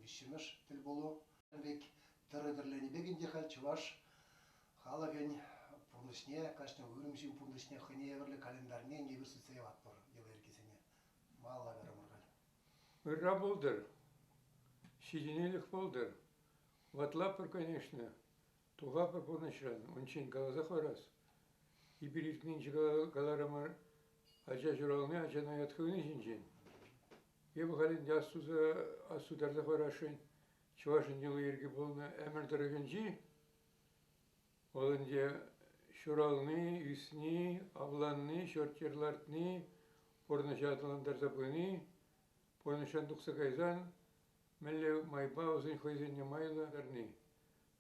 виҫҫӗмӗш тӗлпулу. Пек тӗрӗ тӗрленӗ пек ӗнтӗ халь чӑваш халӑхӗн пурнӑҫне, кашни уйрӑм ҫын пурнӑҫне хӑйне евӗрлӗ календарьне эпир сӳтсе яватпӑр йӑла-йӗркесене. Малалла кайрӑмӑр халь. Ырра пултӑр, ҫитӗнӳлӗх пултӑр. Ватлатпӑр, конечно, тухатпӑр пурнӑҫран, унччен каласа хӑварас. Эпир иртнинче каларӑмӑр, ача ҫурални ачана ят хывни ҫинчен. Эпӗ халь ӗнтӗ астутарса хӑварасшӑн, чӑвашӑн йӑли-йӗрки пулнӑ ӗмӗр тӑрӑхӗнчи вӑл ӗнтӗ ҫурални, ӳсни, авланни, ҫурт-йӗр лартни, пурнӑҫа аталантарса пыни, пурнӑҫран тухса кайсан мӗнле майпа вӗсен хӑйсенне майлӑ тӑрни.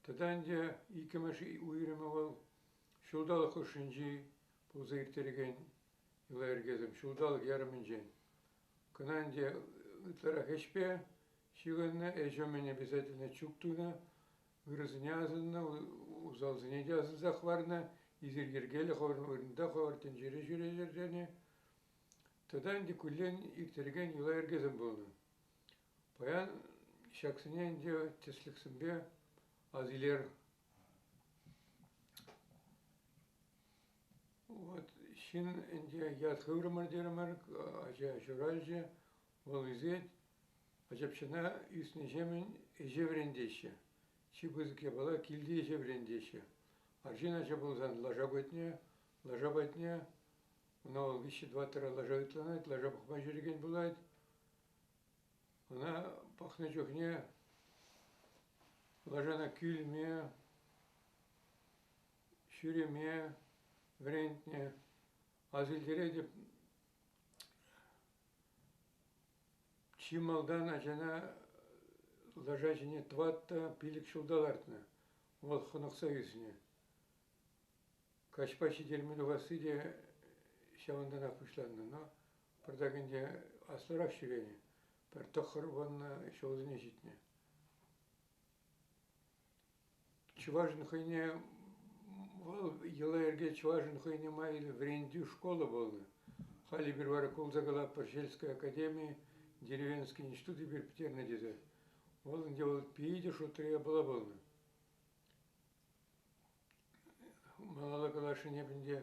Тата ӗнтӗ иккӗмӗш уйрӑмӗ вӑл ҫулталӑк хушшинчи пулса ирттерекен йӑла-йӗркесем ҫулталӑк ярӑмӗнчен. Кӑна ӗнтӗ ытларах ӗҫпе ҫыхӑннӑ, ӗҫ умӗн обязательно чӳк тунӑ, ырӑсене асӑннӑ, усалсене те асӑнса хӑварнӑ, эсир йӗркеллӗ хӑвӑр вырӑнта хӑвӑр тӗнчере ҫӳретӗр тенӗ. Тата ӗнтӗ куллен ирттерекен йӑла-йӗркесем пулнӑ. Паян ҫаксене ӗнтӗ тӗслӗхсемпе ас илер. Вот ҫын ӗнтӗ ят хыврӑмӑр терӗмӗр, ача ҫуралчӗ, вӑл ӳсет. Ачапчана ӳснӗҫемӗн ӗҫе вӗрентеҫҫӗ. Чи пысӑк япала килти ӗҫе вӗрентеҫҫӗ. Арҫын ача пулсан лаша патне, лаша патне, ӑна вӑл виҫҫӗ-тӑваттӑра лаша ытланать, лаша пӑхма ҫӳрекен пулать. Ӑна пӑхнӑ чухне лашана кӳлме, ҫӳреме вӗрентнӗ. Асилтеретӗп, чи малтан ачана лаша ҫине тӑватта пилӗк ҫулта лартнӑ. Вӑл хӑнӑхса ӳснӗ. Каҫпа ҫитерме тухасси те ҫавӑнтанах пуҫланнӑ. Но пӗртак ӗнтӗ аслӑрах ҫӳренӗ, пӗр тӑххӑр вуннӑ ҫулсене ҫитнӗ. Чӑвашӑн хӑйне вӑл йӑла-йӗрке чӑвашӑн хӑйне май вӗрентӳ школа пулнӑ. Халь эпир вара кулса калатпӑр сельская академи, деревенский институт эпир пӗтернӗ тесе. Вӑл ӗнтӗ вӑл питӗ шутри япала пулнӑ. Малалла каласшӑн эп ӗнтӗ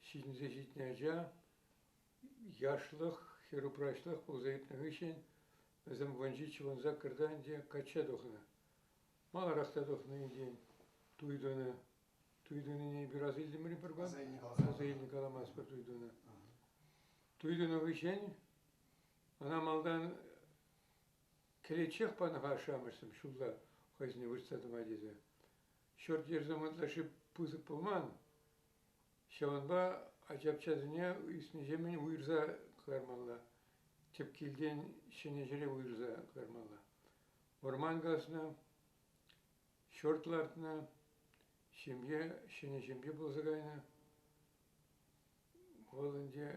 ҫитӗнсе ҫитнӗ ача яшлӑх, хӗрупраҫлӑх пулса иртнӗ хыҫҫӑн вӗсем вунҫиччӗ вунсаккӑрта ӗнтӗ качча тухнӑ. Маларах та тухнӑ ӗнтӗ туй тунӑ. Туй тунине эпир аса илтӗмӗр-и пӗр кун? Аса илни каласа. Аса илни каламастпӑр туй тунӑ. Туй тунӑ хыҫҫӑн ӑна малтан кӗлетчех панӑ-ха ашшӗ-амӑшсем ҫулла хӑйсене выртса тӑма тесе. Ҫурт-йӗрсем ытлашши пысӑк пулман. Ҫавӑнпа ачапчасене ӳснӗҫемӗн уйӑрса кӑлармалла. Тӗп килтен ҫӗнӗ ҫӗре уйӑрса кӑлармалла. Вӑрман каснӑ, ҫурт лартнӑ, ҫемье ҫӗнӗ ҫемье пулса кайнӑ. Вӑл ӗнтӗ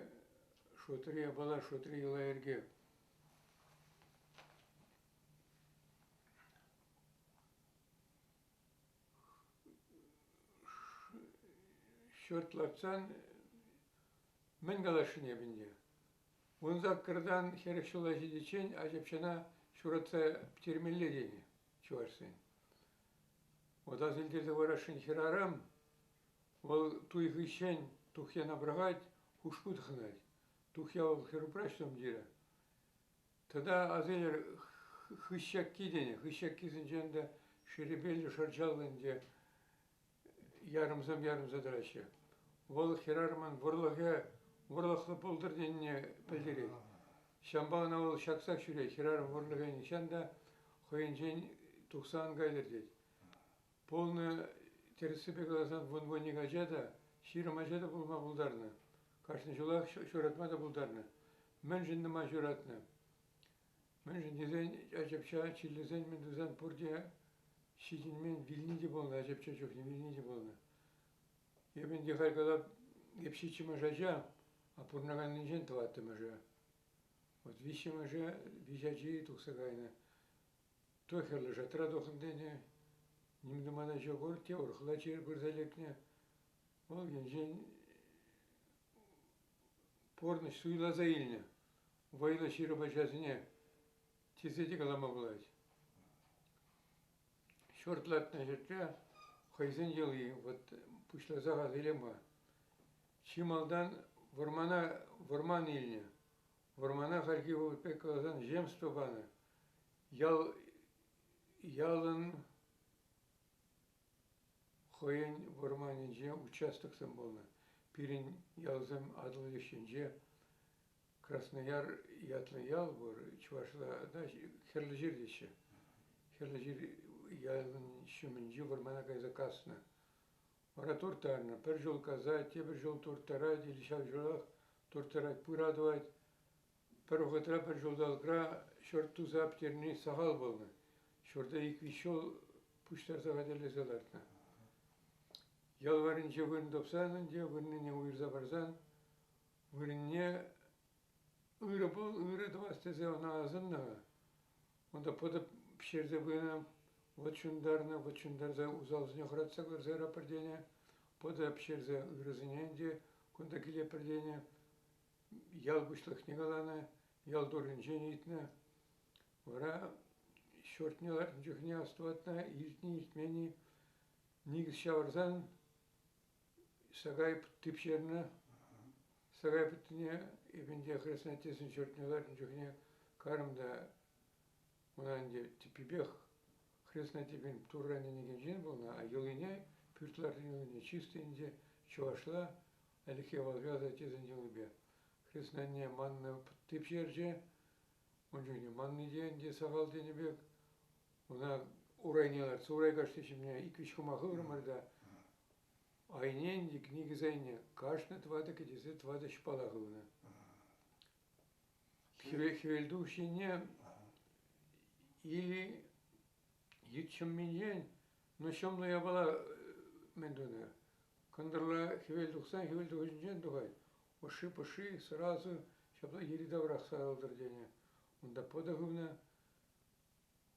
шутри япала, шутри йӑла-йӗрке. Ҫурт лартсан мӗн каласшӑн эп ӗнтӗ? Вунсаккӑртан 40 ҫула ҫитиччен ачапчана ҫуратса пӗтермелле тенӗ чӑвашсен. Вот ас илтерсе хӑварасшӑн хӗрарӑм вӑл туй хыҫҫӑн тухьяна пӑрахать, хушпу тӑхӑнать. Тухья вӑл хӗрупраҫ тумтирӗ. Тата ас илӗр, хыҫҫакки тенӗ. Хыҫҫаккисенчен те шерепеллӗ шӑрчаллӑ ӗнтӗ ярӑмсем ярӑнса тӑраҫҫӗ. Вӑл хӗрарӑмӑн вӑрлӑхӗ вӑрлӑхлӑ пултӑр тенине пӗлтерет. Ҫавӑнпа ӑна вӑл ҫаксах ҫӳрет. Хӗрарӑм вӑрлӑхӗ нихҫан та хӑйӗнчен тухса ан кайтӑр тет. Пулнӑ тӗрӗссипе каласан вун-вунник ача та, 20 ача та пулма пултарнӑ. Кашни ҫулах ҫуратма та пултарнӑ. Мӗншӗн нумай ҫуратнӑ? Мӗншӗн тесен ачапча чирлесен мӗн тусан пурте ҫитӗнмен вилни те пулнӑ, ачапча чухне вилни те пулнӑ. Эп ӗнтӗ халь калап, эп ҫиччӗмӗш ача, а пурӑнаканнинчен тӑваттӑмӗшӗ. Вот виҫҫӗмӗшӗ виҫ ачи тухса кайнӑ. То хӗрлӗ шатра тухнӑ тенӗ, ним тума та ҫук, те урӑхла чир пырса лекнӗ. Вӑл енчен пурнӑҫ суйласа илнӗ. Вӑйлӑ ҫирӗп ачасене тесе те калама пулать. Ҫурт лартнӑ ҫӗртре хӑйсен йӑли вот пуҫласа илем-ха. Чи малтан вӑрмана вӑрман илнӗ. Вӑрмана хальхи вӑхӑт пек каласан земство панӑ. Ял ялӑн хӑйӗн вӑрманӗнче участоксем пулнӑ. Пирӗн ялсем Атӑл леш енче Краснояр ятлӑ ял пур, чӑвашла та Хӗрлӗ Ҫыр теҫҫӗ. Хӗрлӗ Ҫыр ялӗн ҫумӗнчи вӑрмана кайса каснӑ. Вара турттарнӑ. Пӗр ҫул касать, тепӗр ҫул турттарать или ҫав ҫулах турттарать, пыра тӑвать. Пӗр вӑхӑтра, пӗр ҫулталӑкра ҫурт туса пӗтерни сахал пулнӑ. Ҫурта ик-виҫ ҫул пуҫтарса хатӗрлесе лартнӑ. Ял варринче вырӑн тупсан ӗнтӗ, вырӑнне уйӑрса парсан, вырӑнне ырӑ пул, ырӑ тӑвас тесе ӑна асӑннӑ-ха. Унта пӑтӑ пӗҫерсе пынӑ, вӑт ҫунтарнӑ, вӑт ҫунтарса усалсене хӑратса кӑларса яратпӑр тенӗ. Пӑтӑ пӗҫерсе ырӑсене ӗнтӗ кунта килетпӗр тенӗ. Ял пуҫлӑхне каланӑ, ял турринчен ыйтнӑ. Вара ҫуртне лартнӑ чухне астӑватна, илтни-илтмен-и, никӗс ҫавӑрсан сакай типшернӗ. Сакай пӗттине эпӗ ӗнтӗ хресчен ҫуртне лартнӑ чухне карӑм та ӑна ӗнтӗ тӗппипех хресна тӗпӗн турра ӗненекен ҫын пулнӑ, а йӑлине, пӳрт лартнӑ йӑлине чисти ӗнтӗ чӑвашла ӗлӗкхи авалхи асаттесен йӑлипе. Хреснанне маннӑ типшерчӗ, ун чухне манни те ӗнтӗ сахал тенӗ пек. Ӑна урайне лартса урай кашти ҫумне ик-виҫ хӑма хыврӑмӑр та айне ӗнтӗ никӗс айне кашни тӑватӑ кӗтесе тӑватӑ ҫӑпала хывнӑ. Хӗвелтухӑҫ енне или йыт ҫӑмминчен, ну ҫӑмлӑ япала мӗн тунӑ, кӑнтӑрла хӗвел тухсан хӗвелтухӑҫӗнчен тухать, ӑшши-пӑшши сразу ҫапла йӗри-таврах сарӑлтӑр тенӗ. Унта пӑтӑ хывнӑ.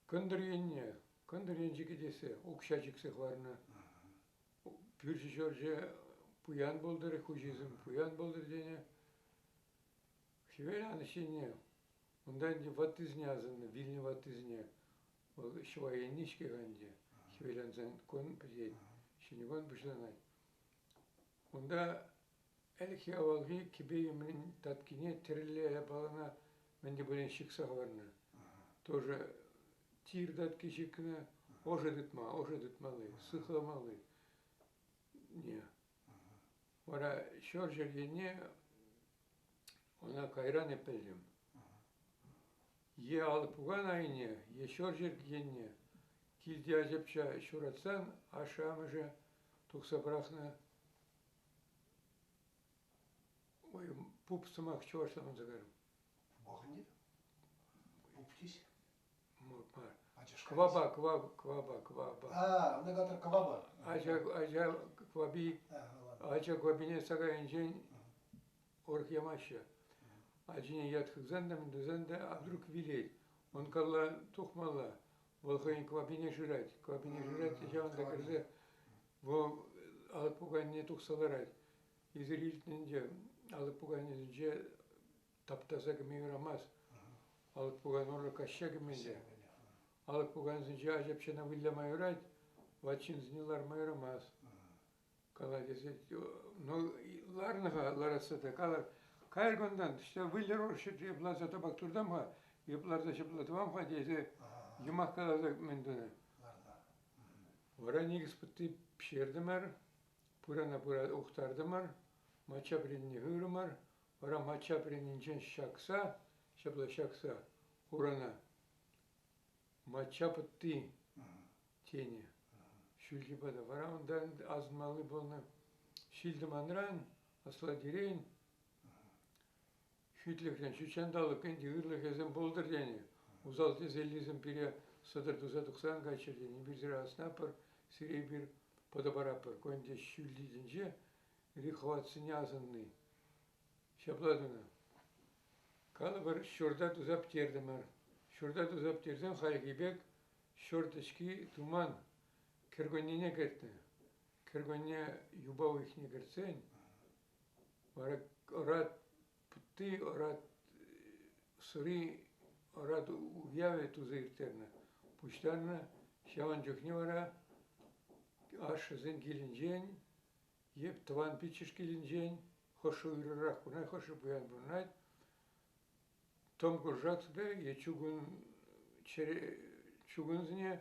Кӑнтӑр енне, кӑнтӑр енчи кӗтесе укҫа чиксе хӑварнӑ. Пӳрчӗ-ҫурчӗ пуян пултӑр, хуҫисем пуян пултӑр тенӗ. Хӗвел анӑҫ енне, унта ӗнтӗ ваттисене асӑннӑ, вилнӗ ваттисене. Вӑл ҫӑва енне-ҫке-ха ӗнтӗ. Хӗвел ансан кун пӗтет, ҫӗнӗ кун пуҫланать. Унта ӗлӗкхи авалхи кӗпе-йӗмрен таткине тӗрӗлле япалана мӗн те пулин ҫыхса хӑварнӑ. Тоже тир татки ҫыхнӑ, ӑшӑ тытма, ӑшӑ тытмалли, сыхламалли. Не. Вара ҫурҫӗр енне ӑна кайран эп пӗлтӗм. Е алӑк пукан айне, е ҫурҫӗр енне килте ачапча ҫуратсан ашшӗ-амӑшӗ тухса пӑрахнӑ. Ой, пуп сӑмах чӑвашла манса кайрӑм. Пупах ӗнтӗ. Пуп тес. Мар. Кӑвапа, кӑвапа, кӑвапа, кӑвапа. А, ӑна катар кӑвапа. Ача, ача кӑвапи, ача кӑвапине сакайӗнчен урӑх ямаҫҫӗ. Ачине ят хывсан та, мӗн тусан та, а вдруг вилет. Он калла тухмалла. Вӑл хӑйӗн кӑвапине шырать. Кӑвапине шырать те ҫавӑнта кӗрсе вӑл алӑк пуканне тухса ларать. Эсир илтнӗ ӗнтӗ, алӑк пуканӗсенче таптаса кӗме юрамасть. Алӑк пукан урлӑ каҫҫа кӗмелле. Алӑк пукансенче ачапчана выляма юрать, ват ҫынсене ларма юрамасть. Кала тесе, ну, ларнӑ-ха, ларасса та, калар, кайӑр кунтан, ӑҫта выльӑр ҫӗрте эп ларса табак туртам-ха, эп ларса ҫапла тӑвам-ха тесе юмах каласа мӗн тунӑ. Вара никӗс пӑтти пӗҫертӗмӗр, пырана пыра ухтартӑмӑр, мачча пӗренине хыврӑмӑр, вара мачча пӗренинчен ҫакса, ҫапла ҫакса хурана мачча пӑтти тенӗ ҫӳлти пата. Вара унтан асӑнмалли пулнӑ ҫил-тӑманран, аслатирен, хӳтлӗхрен ҫутҫанталӑк ӗнтӗ ырлӑхӗсем пултӑр тенӗ. Усал тӗселлисем пире сӑтӑр туса тухсан кайччӑр тенӗ. Эпир сире аснапӑр, сире эпир пӑтӑ паратпӑр. Ку ӗнтӗ ҫӳлти тӗнче рихватсене асӑнни. Ҫапла тунӑ. Калӑпӑр, ҫурта туса пӗтертӗмӗр. Ҫурта туса пӗтерсен хальхи пек ҫурт ӗҫки туман, кӗркуннене кӗртнӗ. Кӗркунне юпа уйӑхне кӗртсен вара ӑрат пӑтти, ӑрат сӑри, ӑрат уявӗ туса ирттернӗ. Пуҫтарнӑ. Ҫавӑн чухне вара ашшӗсен килӗнчен е тӑван пиччӗш килӗнчен хӑшӗ ырӑрах пурӑнать, хӑшӗ пуян пурӑнать, тӑм куршаксемпе е чукун чукунсене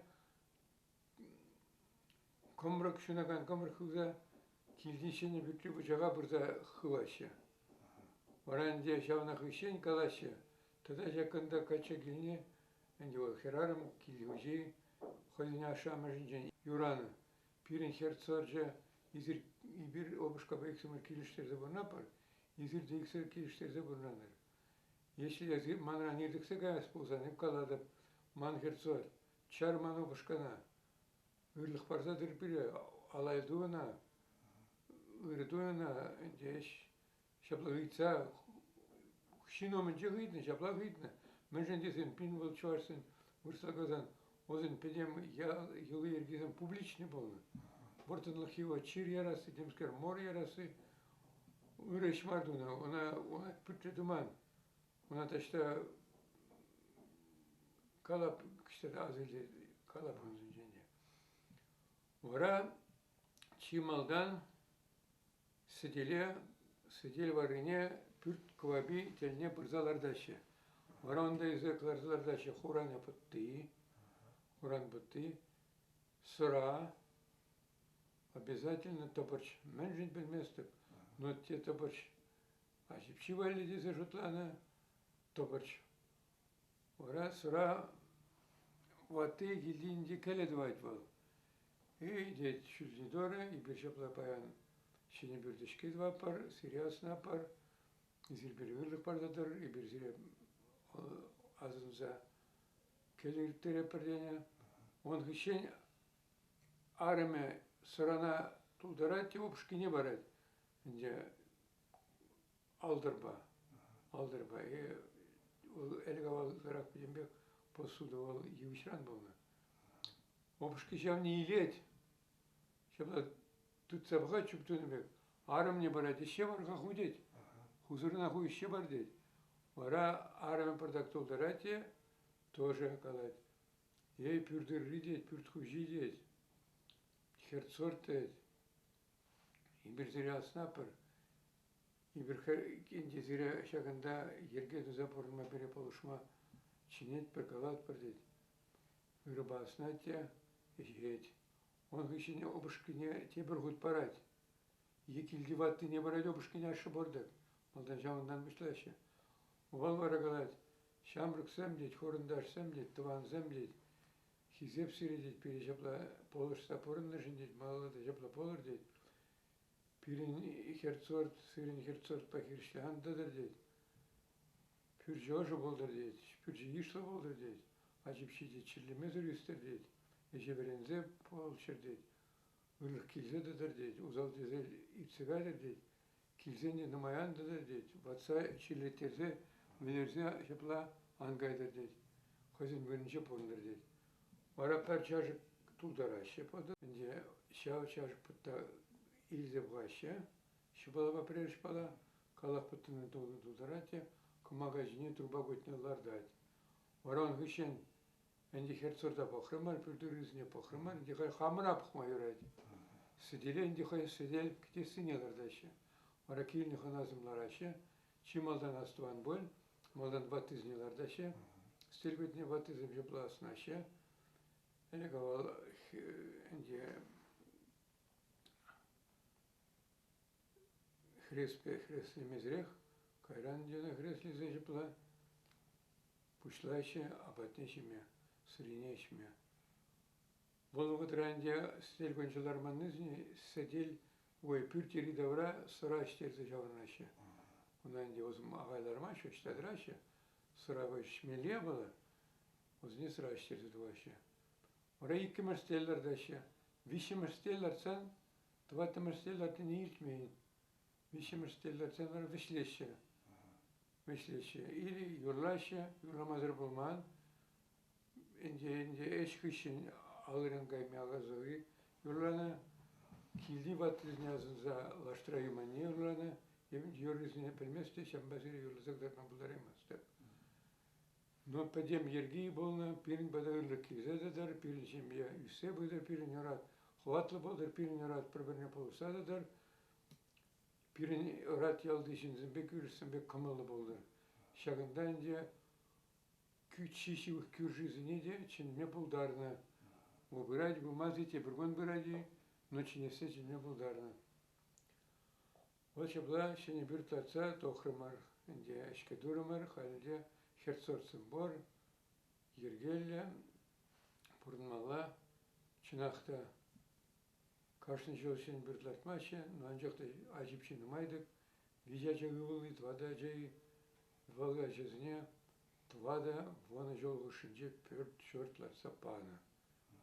кӑмрӑк ҫунакан кӑмрӑк хывса килти ҫӗнӗ пӳртри вучаха пырса хываҫҫӗ. Вара ӗнтӗ ҫавна хыҫҫен калаҫҫӗ, тата ҫакӑнта качча килни ӗнтӗ вӑл хӗрарӑм кил хуҫи хӑйӗн ашшӗ-амӑшӗнчен юранӑ. Пирӗн хӗр сорчӗ эсир эпир упӑшкапа иксӗмӗр килӗштерсе пурӑнатпӑр, эсир те иксӗр килӗштерсе пурӑнатӑр. Если эсир манран иртӗхсе каяс пулсан, эп калатӑп, ман хӗр сорт, чар ман упӑшкана, ырлӑх парса тӑр пире, алай ту ӑна, ырӑ ту ӑна, ӗнтӗ ӗҫ ҫапла ыйтса ҫын умӗнчех ыйтнӑ, ҫаплах ыйтнӑ. Мӗншӗн тесен пин вӑл чӑвашсен вырӑсла каласан, вӗсен пӗтӗм йӑли-йӗркисем публичный пулнӑ. Вӑрттӑнлӑх йӑва чир ярасси, темскер мор ярасси ырӑ ӗҫ мар тунӑ. Ӑна ӑна пӳртре туман. Ӑна таҫта калап аса илсе калап ун ҫинчен те. Вара чи малтан сӗтеле, сӗтел варрине пӳрт кӑвапи тӗлне пырса лартаҫҫӗ. Вара унта илсе кӑларса лартаҫҫӗ хуран пӑтти, хуран пӑтти, сӑра, обязательно тӑпӑрч. Мӗншӗн пӗлместӗп, но те тӑпӑрч ҫипҫи валли тесе шутланӑ тӑпӑрч. Вара сӑра ватти килтинче кӗлӗ тӑвать вӑл. Эй, тет, ҫӳлти Турӑ, эпир ҫапла паян ҫӗнӗ пӳрт ӗҫки тӑватпӑр, сире асӑнатпӑр, эсир пире ырлӑх парса тӑрӑр, эпир сире асӑнса кӗлӗ ирттеретпӗр тенӗ. Ун хыҫҫӑн арӑмӗ сӑрана тултарать те упӑшкине парать. Ӗнтӗ алтӑрпа, алтӑрпа. Вӑл ӗлӗк-авалрах пӗтӗмпех посуда вӑл йывӑҫран пулнӑ. Упӑшки ҫавне илет, ҫапла тытса пӑхать чуп тунӑ пек. Арӑмне парать, ӗҫҫе пар-ха ху тет. Хусӑрна ху ӗҫҫе пар тет. Вара арӑмӗ пӑртак тултарать те тоже калать. Эй, пӳрт ырри тет, пӳрт хуҫи тет, хӗрт-сорт тет. Эпир сире асӑнатпӑр. Эпир ӗнтӗ сире ҫакӑнта йӗрке туса пурӑнма пире пулӑшма чӗнетпӗр, калатпӑр тет. Ырӑпа асӑнать те ӗҫет. Ун хыҫҫӑн упӑшкине тепӗр хут парать. Е килти ваттине парать упӑшкине ашшӗ пур-тӑк. Малтан ҫавӑнтан пуҫлаҫҫӗ. Вӑл вара калать, ҫамрӑксем тет, хурӑнташсем тет, тӑвансем тет, хисеп сире тет, пире ҫапла пулӑшса пурӑннӑшӑн тет, малалла та ҫапла пулӑр тет. Пирӗн хӗрт-сорт сирӗн хӗрт-сортпа хирӗҫле ан тӑтӑр тет. Пӳрчӗ ӑшӑ пултӑр тет, пӳрчӗ йышлӑ пултӑр тет, ачи-пӑчи те чирлемесӗр ӳстӗр тет, ӗҫе вӗренсе пулччӑр тет, ырлӑх килсе тӑтӑр тет, усал тесе иртсе кайтӑр тет, килсен те нумай ан тӑтӑр тет, ватса чирлеттерсе, вӗлерсе ҫапла ан кайтӑр тет, хӑйсен вырӑнӗнче пурӑнтӑр тет. Вара пӗр чашӑк тултараҫҫӗ пӑтӑ. Ӗнтӗ ҫав чашӑк пӑтта илсе пӑхаҫҫӗ. Ҫӑпалапа пӗрер ҫӑпала каллах пӑттине тултарать те кӑмака ҫине труба кутне лартать. Вара ун хыҫҫӑн ӗнтӗ хӗрт-сурта пӑхрӑмӑр, пӳрт ыррисене пӑхрӑмӑр, ӗнтӗ халь хамӑра пӑхма юрать. Сӗтеле ӗнтӗ хӑй сӗтел кӗтессине лартаҫҫӗ. Вара килнӗ хӑнасем лараҫҫӗ. Чи малтан астӑван пуль, малтан ваттисене лартаҫҫӗ. Сӗтел кутне ваттисем ҫапла асӑнаҫҫӗ. Ӗлӗк-авал ӗнтӗ хӗреспе хӗреслемесӗрех кайран ӗнтӗ хӗреслесе ҫапла пуҫлаҫҫӗ апатне ҫиме, сӑрине ӗҫме. Вӑл вӑхӑтра ӗнтӗ сӗтел кунчи ларманнисене сӗтел ой, пӳрт йӗри-тавра сӑра ӗҫтерсе ҫаврӑнаҫҫӗ. Унта ӗнтӗ вӗсем ахаль лармаҫҫӗ, ӑҫта тӑраҫҫӗ. Сӑра ӗҫмелле япала, вӗсене сӑра ӗҫтерсе тухаҫҫӗ. Вара иккӗмӗш сӗтел лартаҫҫӗ. Виҫҫӗмӗш сӗтел лартсан тӑваттӑмӗш сӗтел лартнине илтмен. Виҫҫӗмӗш сӗтел лартсан вара вӗҫлеҫҫӗ. Вӗҫлеҫҫӗ. Или юрлаҫҫӗ, юрламасӑр пулман. Ӗнтӗ ӗнтӗ ӗҫ хыҫҫӑн алӑран кайми аласӑри юрланӑ. Килти ваттисене асӑнса лаштра юманне юрланӑ. Эпӗ юррисене пӗлместӗп, ҫавӑнпа сире юрласа кӑтартма пултараймастӑп. Но пӗтӗм йӗрки пулнӑ, пирӗн пата ырлӑх килсе тӑтӑр, пирӗн ҫемье ӳссе пытӑр, пирӗн ӑрат хӑватлӑ пултӑр, пирӗн ӑрат пӗр-пӗрне пулӑшса тӑтӑр, пирӗн ӑрат ялти ҫынсемпе, кӳршӗсемпе кӑмӑллӑ пултӑр. Ҫакӑнта ӗнтӗ чи ҫывӑх кӳршисене те чӗнме пултарнӑ. Вӑл пырать, пымасть-и, тепӗр кун пырать-и, но чӗнессе чӗнме пултарнӑ. Вӑл ҫапла ҫӗнӗ пӳрт лартса тухрӑмӑр. Ӗнтӗ ӗҫкӗ турӑмӑр, халь ӗнтӗ хӗрт-сортсем пур, йӗркеллӗ пурӑнмалла. Чӑнах та, кашни ҫул ҫӗнӗ пӳрт лартмаҫҫӗ, но анчах та ачи-пӑчи нумай-тӑк, виҫ ача ывӑл-и, тӑватӑ ача-и, вӑл ачасене тӑватӑ вунӑ ҫул хушшинче пӳрт-ҫурт лартса панӑ.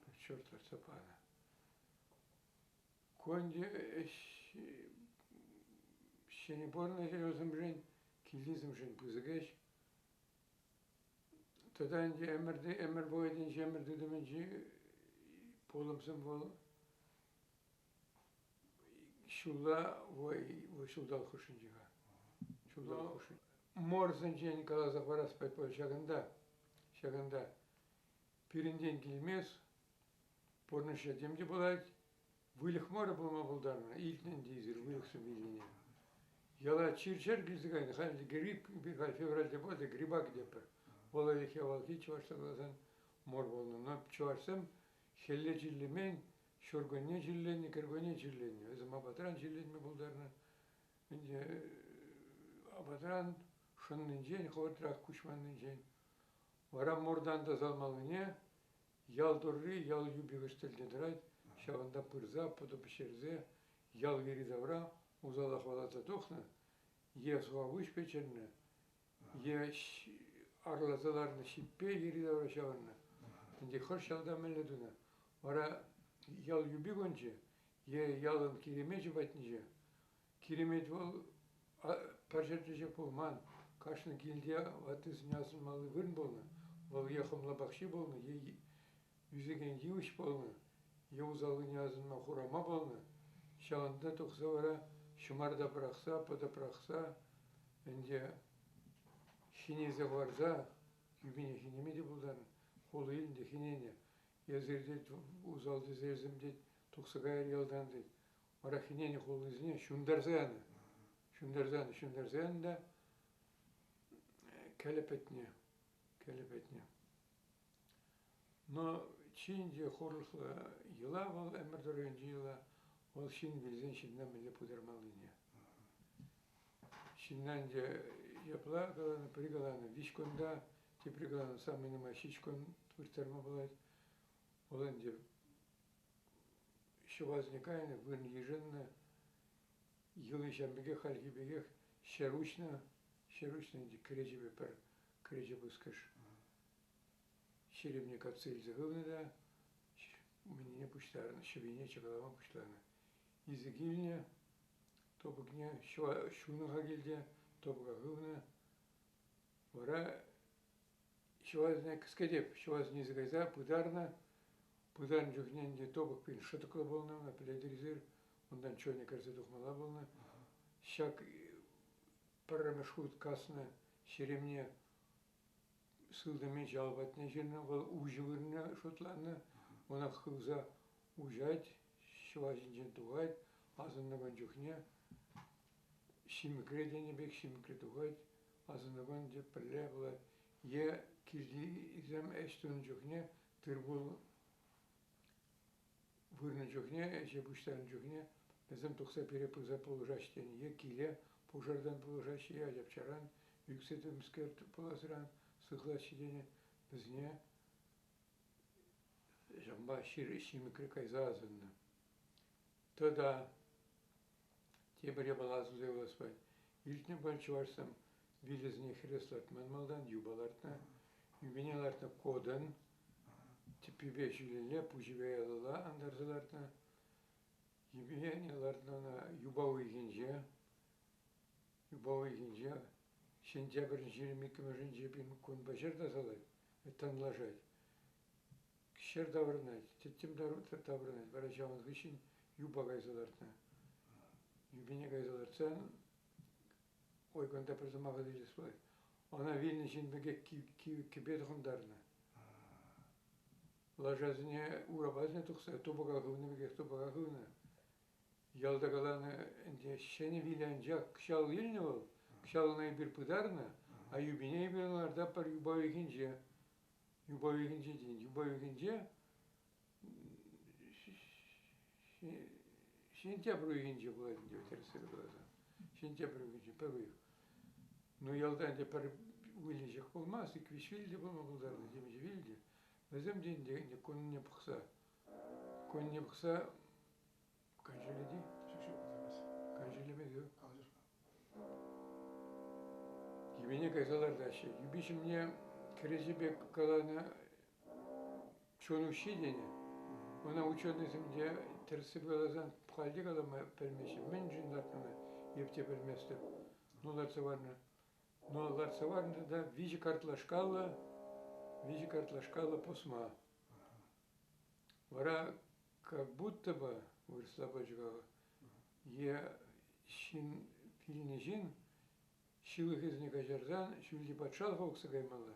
Пӳрт-ҫурт лартса панӑ. Ку ӗнтӗ ӗҫ ҫӗнӗ пурнӑҫ ӗҫӗсемшӗн, килтисемшӗн пысӑк ӗҫ. Тата ӗнтӗ ӗмӗрте ӗмӗр вӑхӑтӗнче, ӗмӗр тытӑмӗнчи пулӑмсем вӑл ҫулла вӑй ҫулталӑк хушшинче-ха. Ҫулталӑк хушшинче. Морсенчен каласа парас пулать ҫакӑнта, ҫакӑнта. Пирӗнтен килмест, пурнӑҫра тем те пулать. Выльӑх мар пулма пултарнӑ, илтнӗ ӗнтӗ эсир выльӑхсем вилнине. Яла чир-чӗр килсе кайнӑ, халь грипп, халь февральте пулать, грипа кӗтетпӗр. Вӑл ӗлӗкхи авалхи чӑвашла каласан мор пулнӑ. Но чӑвашсем хӗлле чирлемен, ҫуркунне чирленнӗ, кӗркунне чирленнӗ. Вӗсем апатран чирленме пултарнӑ. Ӗнтӗ апатран шӑннинчен, хӑвӑртрах куҫманнинчен. Вара мортан тасалмаллине Ял турри ял юпи хыҫ тӗлне тӑрать, ҫавӑнта пырса пӑтӑ пӗҫерсе ял йӗри-тавра усала хӑваласа тухнӑ е сухапуҫ пӗҫернӗ, е арласа ларнӑ ҫиппе йӗри-тавра ҫавӑрнӑ. Ӗнтӗ хӑш ялта мӗнле тунӑ? Вара ял юпи кунчӗ е ялӑн киремечӗ патӗнче. Киремет вӑл пӗр ҫӗрте пулман. Кашни килте ваттисене асӑнмалли вырӑн пулнӑ. Вӑл е хӑмла пахчи пулнӑ, е ӳсекен йывӑҫ пулнӑ, е усаллине асӑнма хурама пулнӑ. Ҫавӑнта тухса вара ҫӑмарта пӑрахса, пӑтӑ пӑрахса, ӗнтӗ хӗнесе хӑварса, юпине хӗнеме те пултарнӑ, хулӑ илнӗ те хӗненӗ. Эсир, тет, усал тӗселсем, тет, тухса кайӑр ялтан, тет. Вара хӗненӗ хуллисене ҫунтарса янӑ. Ҫунтарса янӑ, ҫунтарса янӑ та кӗлӗ пӗтнӗ, кӗлӗ пӗтнӗ. Но чи ӗнтӗ хурлӑхлӑ йӑла вӑл, ӗмӗр тӑрӑхӗнчи йӑла, вӑл ҫын вилсен ҫынна мӗнле пытармаллине. Ҫынна ӗнтӗ ҫапла каланӑ, пӗри каланӑ виҫ кунта, тепри каланӑ самый нумай ҫич кун вырттарма пулать. Вӑл ӗнтӗ ҫӑвасене кайнӑ, вырӑн йышӑннӑ. Йӑли ҫав пекех, хальхи пекех ҫӗр уҫнӑ, ҫӗр уҫнӑ ӗнтӗ кӗреҫепе пӗр кӗреҫе пускӑш. Ҫеремне катса илсе хывнӑ та мӗнне пуҫтарнӑ, ҫӑвине чӑкалама пуҫланӑ. Илсе килнӗ, топӑкне ҫунӑ-ха килте, топӑка хывнӑ. Вара ҫӑвасене кӗскетеп, ҫӑвасене илсе кайса пытарнӑ. Пытарнӑ чухне ӗнтӗ топӑк пин шӑтӑклӑ пулнӑ, ӑна пӗлетӗр унтан чонӗ кӗрсе тухмалла пулнӑ. Ҫак пӗрремӗш хут каснӑ ҫеремне сылтӑм ял патне ҫырнӑ, вӑл уҫӑ вырӑнне шутланнӑ. Ӑна хывса уҫать, ҫӑва ҫинчен тухать, асӑннӑ кун чухне ҫимӗкре тенӗ пек ҫимӗкре тухать, асӑннӑ кун те пӗрле пулать. Е килтисем ӗҫ тунӑ чухне тыр-пул вырнӑ чухне, ӗҫе пуҫтарнӑ чухне вӗсем тухса пире пырса пулӑшаҫҫӗ тенӗ. Е киле пушартан пулӑшаҫҫӗ, е ачапчаран ӳксе темскер пуласран сыхлаҫҫӗ тенӗ. Вӗсене ҫавӑнпа ҫимӗкре кайса асӑннӑ. Тата тепӗр япала асӑнса юлас пулать. Илтнӗ пуль чӑвашсем вилӗсене хӗрес лартман малтан, юпа лартнӑ. Юпине лартнӑ кодӑн, тӗппипе ҫӳлелле, пуҫӗпе аялалла антарса лартнӑ. Юпине лартнӑ ӑна юпа уйӑхӗнче. Юпа уйӑхӗнче сентябрӗн 22-мӗшӗнче пин кунпа ҫӗр тасалать, танлашать. Ҫӗр таврӑнать, тӗттӗм таврӑнать. Вара ҫавӑн хыҫҫӑн юпа кайса лартнӑ. Юпине кайса лартсан, ой, кунта пӗр сӑмаха илес пулать. Ӑна вилнӗ ҫын пекех кивӗ кӗпе тӑхӑнтарнӑ. Лашасене урапасене тухса тупӑка хывнӑ пекех тупӑка хывнӑ. Ялта каланӑ ӗнтӗ ҫӗнӗ виле анчах кӑҫал илнӗ вӑл, кӑҫал ӑна эпир пытарнӑ, а юпине эпир лартатпӑр юпа уйӑхӗнче. Юпа уйӑхӗнче тен, юпа уйӑхӗнче сентябрь уйӑхӗнче пулать ӗнтӗ тӗрӗссипе каласан. Сентябрь уйӑхӗнче пӗр уйӑх. Ну, ялта ӗнтӗ пӗр вилнӗ ҫех пулмасть, ик-виҫ вил те пулма пултарнӑ, темиҫе вил те. Вӗсем те ӗнтӗ кунне пӑхса, кунне пӑхса Канҫӗлет-и? Ҫук, ҫук, калаҫмасть. Канҫӗлеме ҫук. Калаҫас-ха. Юпине кайса лартаҫҫӗ. Юпи ҫумне кӗреҫе пек каланӑ чун уҫҫи тенӗ. Ӑна ученӑйсем те тӗрӗссипе каласан халь те калама пӗлмеҫҫӗ. Мӗншӗн лартнине эп те пӗлместӗп. Ну, лартса хӑварнӑ. Ну, лартса хӑварнӑ та виҫӗ картлашкаллӑ пусма. Вара как будто бы вырӑсла пачӑка е ҫын вилнӗ ҫын ҫылӑхӗсене каҫарсан ҫӳлти патшалӑха укса каймалла.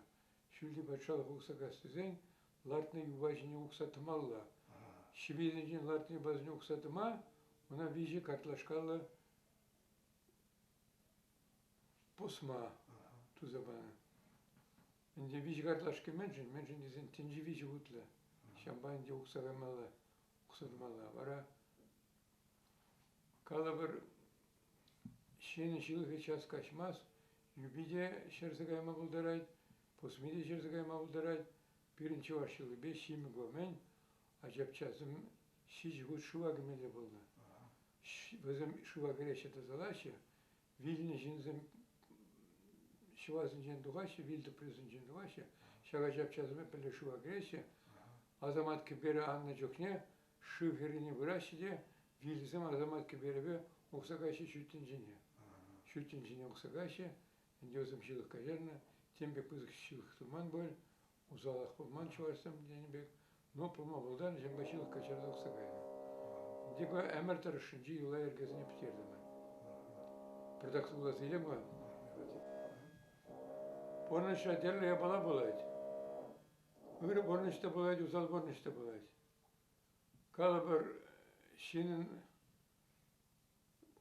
Ҫӳлти патшалӑх укса кас тесен лартнӑ юпа ҫине укса тӑмалла. Ҫӗвесенчен лартнӑ юпа ҫине укса тӑма ӑна виҫӗ картлашкаллӑ пусма туса панӑ. Ӗнтӗ виҫӗ картлашки мӗншӗн? Мӗншӗн тесен тӗнче виҫӗ хутлӑ. Ҫавӑнпа ӗнтӗ ухса каймалла, ухса тӑмалла. Вара калӑпӑр, ҫын ҫылӑхӗ час каҫмасть, юпи те ҫӗрсе кайма пултарать, пусми те ҫӗрсе кайма пултарать. Пирӗн чӑваш ҫулӗпе ҫимӗк умӗн ачапчасем ҫичӗ хут шыва кӗмелле пулнӑ. Вӗсем шыва кӗреҫҫӗ тасалаҫҫӗ, вилнӗ ҫынсем ҫӑвасенчен тухаҫҫӗ, вил тӑприсенчен тухаҫҫӗ, ҫак ачапчасемпе пӗрле шыва кӗреҫҫӗ. Асамат кӗперӗ аннӑ чухне шыв хӗррине пыраҫҫӗ те вилсем асамат кӗперӗпе ухса каҫҫӗ ҫут тӗнчене. Ҫут тӗнчене ухса каҫҫӗ, ӗнтӗ вӗсем ҫылӑх каҫарнӑ, тем пек пысӑк ҫылӑх туман пуль, усалах пулман чӑвашсем тенӗ пек, но пулма пултарнӑ ҫынпа ҫылӑх каҫарса тухса кайнӑ. Ӗнтӗ ӗмӗр тӑрӑшшӗнчи йӑла-йӗркесене пӗтертӗмӗр. Пӑртак сывласа илем-ха. Пурнӑҫра тӗрлӗ япала пулать. Ырӑ пурнӑҫ та пулать, усал пурнӑҫ та пулать. Калӑпӑр, ҫыннӑн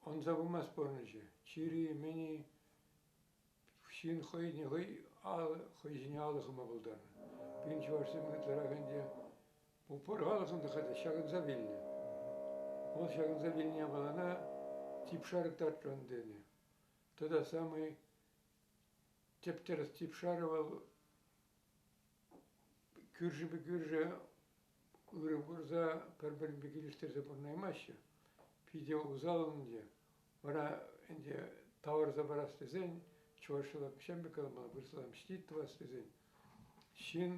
ӑнса пымасть пурнӑҫӗ. Чирӗ-мӗн-и, ҫын хӑйне хӑй хӑй ҫине алӑ хума пултарнӑ. Пирӗн чӑвашсем ытларах ӗнтӗ пур халӑхӑн та хатӗр ҫакӑнса вилнӗ. Вӑл ҫакӑнса вилнӗ япалана типшарӑк татрӑн тенӗ. Тата самый тӗп-тӗрӗс типшарӑ вӑл кӳршӗпе кӳршӗ ырӑ курса пӗр-пӗринпе килӗштерсе пурӑнаймаҫҫӗ. Питӗ усал ӗнтӗ. Вара ӗнтӗ тавӑрса парас тесен чӑвашла ҫам пек каламалла, вырӑсла мстить тӑвас тесен ҫын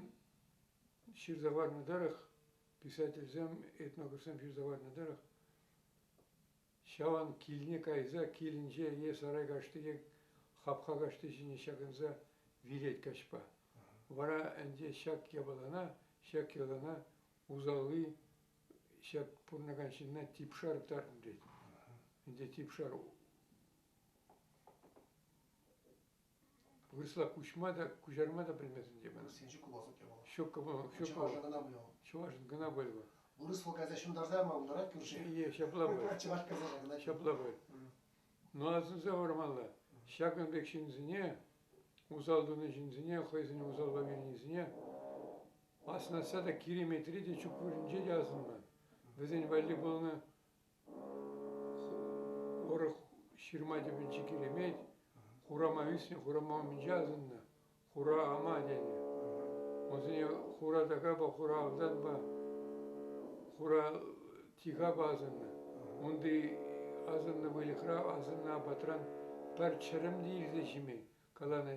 ҫырса хӑварнӑ тӑрӑх, писательсем, этнографсем ҫырса хӑварнӑ тӑрӑх, ҫавӑн килне кайса килӗнче е сарай кашти, е хапха кашти ҫине ҫакӑнса вилет каҫпа. Вара ӗнтӗ ҫак япалана, ҫак йӑлана усалли ҫак пурӑнакан ҫынна типшар тартнӑ тет. Ӗнтӗ типшар вырӑсла куҫма та, куҫарма та пӗлмест ӗнтӗ мана. Вырӑссен ҫук пулас япала. Ҫук, ҫук. Чӑвашӑн кӑна пуль. Чӑвашӑн кӑна пуль вӑл. Вырӑс вӑл кайса ҫунтарса яма пултарать кӳрши. Е, ҫапла пуль. Чӑваш кайса ҫакӑнать. Ҫапла пуль. Ну, асӑнса хӑвармалла. Ҫакӑн пек ҫынсене, усал тунӑ ҫынсене, хӑйсене усалпа вилнисене асӑнасса та Киреметре те, Чукмурӗнче те асӑнман. Вӗсен валли пулнӑ урӑх ҫырма тӗпӗнчи Киремет, хурама ӳснӗ, хурама умӗнче асӑннӑ, хура ама тенӗ. Унсене хура такапа, хура автанпа, хура тихапа асӑннӑ. Унти асӑннӑ выльӑхра, асӑннӑ апатран пӗр чӗрӗм те илсе ҫимен, каланӑ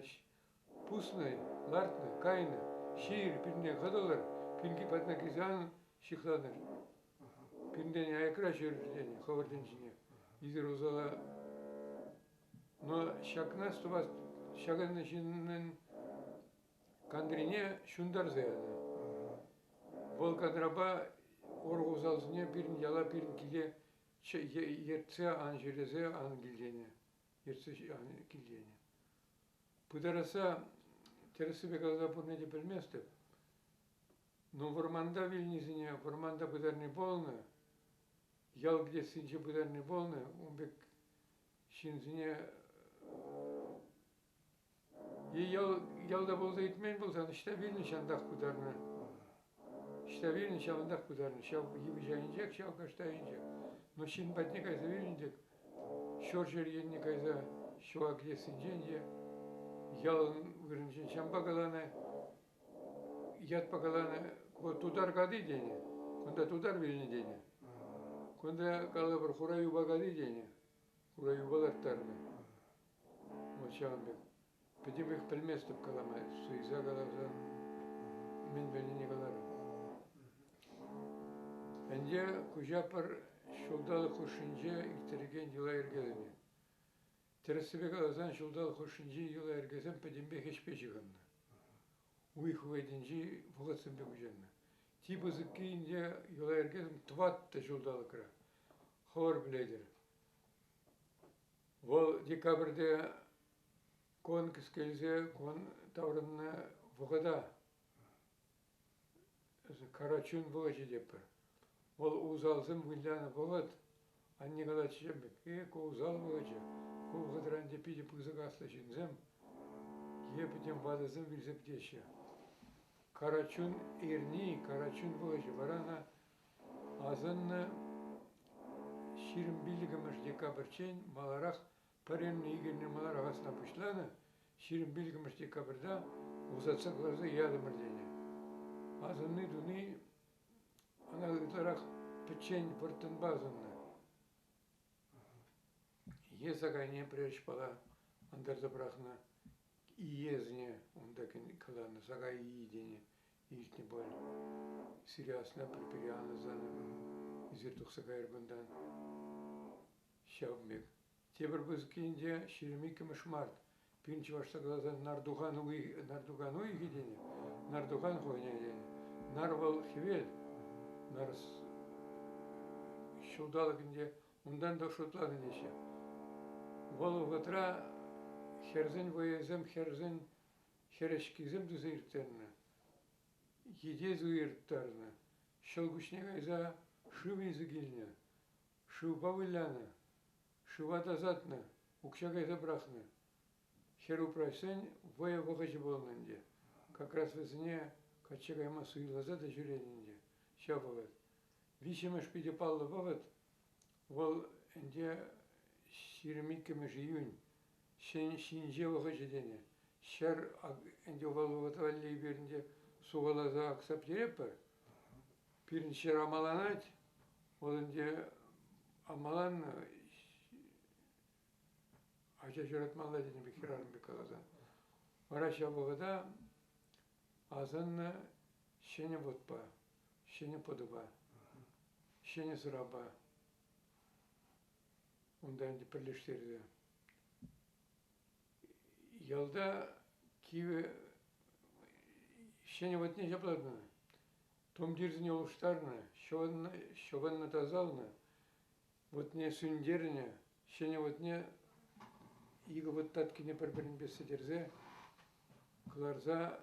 Пуснӑ, лартнӑ, кайнӑ, ҫийӗр, пирне хӑтӑлӑр, пирки патне килсе ан ҫыхланӑр. Пиртен аякра ҫӳрӗр тенӗ хӑвӑр тӗнчене. Икӗр усала. Но ҫакна тӑвас, ҫакӑн ҫыннӑн кантрине ҫунтарса янӑ. Вӑл кантрапа урӑх усалсене пирӗн яла, пирӗн киле ертсе ан ҫӳресе ан кил тенӗ. Ертсе ан кил тенӗ. Пытарасса тӗрӗссипе каласа пурне те пӗлместӗп. Ну, вӑрманта вилнисене вӑрманта пытарни пулнӑ, ял кӗтессинче пытарни пулнӑ, ун пек ҫынсене е ялта пулса иртмен пулсан ӑҫта вилнӗ ҫавӑнтах пытарнӑ. Ӑҫта вилнӗ ҫавӑнтах пытарнӑ. Ҫав йывӑҫ айӗнчех, ҫав кашта айӗнчех. Но ҫын патне кайса вилнӗ тӗк ҫурҫӗр енне кайса ҫӑва кӗтессинчен те ялӑн вырӑнӗнчен ҫампа каланӑ, ятпа каланӑ, ку тутар кати тенӗ, кунта тутар вилнӗ тенӗ. Кунта калӑпӑр хура юпа кати тенӗ, хура юпа ларттарнӑ. Вот ҫавӑн пек. Пӗтӗмпех пӗлместӗп калама, суйса каласан мӗн пӗлнине каларӑм. Ӗнтӗ куҫа пӗр ҫулталӑк хушшинче ирттерекен йӑла-йӗркесене. Тӗрӗссипе каласан, ҫулталӑк хушшинчи йӑла-йӗркесем пӗтӗмпех ӗҫпе ҫыхӑннӑ. Уйӑх вӑхӑтӗнчи вӑхӑтсемпе пуҫӑннӑ. Чи пысӑкки ӗнтӗ йӑла-йӗркесем тӑваттӑ ҫулталӑкра. Хӑвӑр пӗлетӗр. Вӑл декабрьте кун кӗскелсе кун таврӑннӑ вӑхӑта Карачун вӑхӑчӗ тетпӗр. Вӑл усалсем вылянӑ вӑхӑт, анне калатчӗ пек, э, ку усал вӑхӑчӗ, ку вӑхӑтра ӗнтӗ питӗ пысӑк аслӑ ҫынсем е пӗтӗм ватӑсем вилсе пӗтеҫҫӗ. Карачун эрни, Карачун вӑхӑчӗ вара ӑна асӑннӑ 25 декабрьччен маларах пӗр эрне, ик эрне маларах асна пуҫланӑ, 25 декабрьта ӑсатса кӑларса ятӑмӑр тенӗ. Асӑнни туни ӑна ытларах пӗччен вӑрттӑнпа асӑннӑ. Е сакайне пӗрер шпала антарса пӑрахнӑ, иесне унта каланӑ, сакай ии тенӗ, илтнӗ пуль. Сире асна пӗр-пӗри анӑсан эсир тухса кайӑр кунтан. Ҫавӑн пек. Тепӗр пысӑк енче 22-мӗш март. Пирӗн чӑвашла каласан Нардухан уйӑхӗ, Нардухан уйӑхӗ тенӗ, Нардухан хӑйне тенӗ. Нар вӑл хӗвел, нарс ҫулталӑк ӗнтӗ унтан та шутланӑ теҫҫӗ. Вӑл вӑхӑтра хӗрсен вӑйӑсем, хӗрсен хӗрӗҫкисем туса ирттернӗ, йӗтес уйӑрттарнӑ, ҫӑл куҫне кайса шыв илсе килнӗ, шывпа вылянӑ, шыва тасатнӑ, укҫа кайса пӑрахнӑ. Хӗр-упраҫсен вӑйӑ вӑхӑчӗ пулнӑ ӗнтӗ. Как раз вӗсене качча кайма суйласа та ҫӳренӗ ӗнтӗ ҫав вӑхӑт. Виҫҫӗмӗш питӗ паллӑ вӑхӑт вӑл ӗнтӗ 22-мӗш июнь ҫинҫе вӑхӑчӗ тенӗ. Ҫӗр ӗнтӗ вӑл вӑхӑт валли эпир ӗнтӗ сухаласа акса пӗтеретпӗр. Пирӗн ҫӗр амаланать, вӑл ӗнтӗ амаланнӑ ача ҫуратмалла тенӗ пек хӗрарӑм пек каласан. Вара ҫав вӑхӑта асӑннӑ ҫӗнӗ вутпа, ҫӗнӗ пӑтӑпа, ҫӗнӗ сӑрапа унта ӗнтӗ пӗрлештерсе. Ялта кивӗ ҫӗнӗ вутне ҫапла тунӑ. Тумтирсене улӑштарнӑ, ҫӑвӑннӑ, ҫӑвӑннӑ тасалнӑ, вутне сӳнтернӗ, ҫӗнӗ вутне икӗ вут таткине пӗр-пӗринпе сӗтӗрсе кӑларса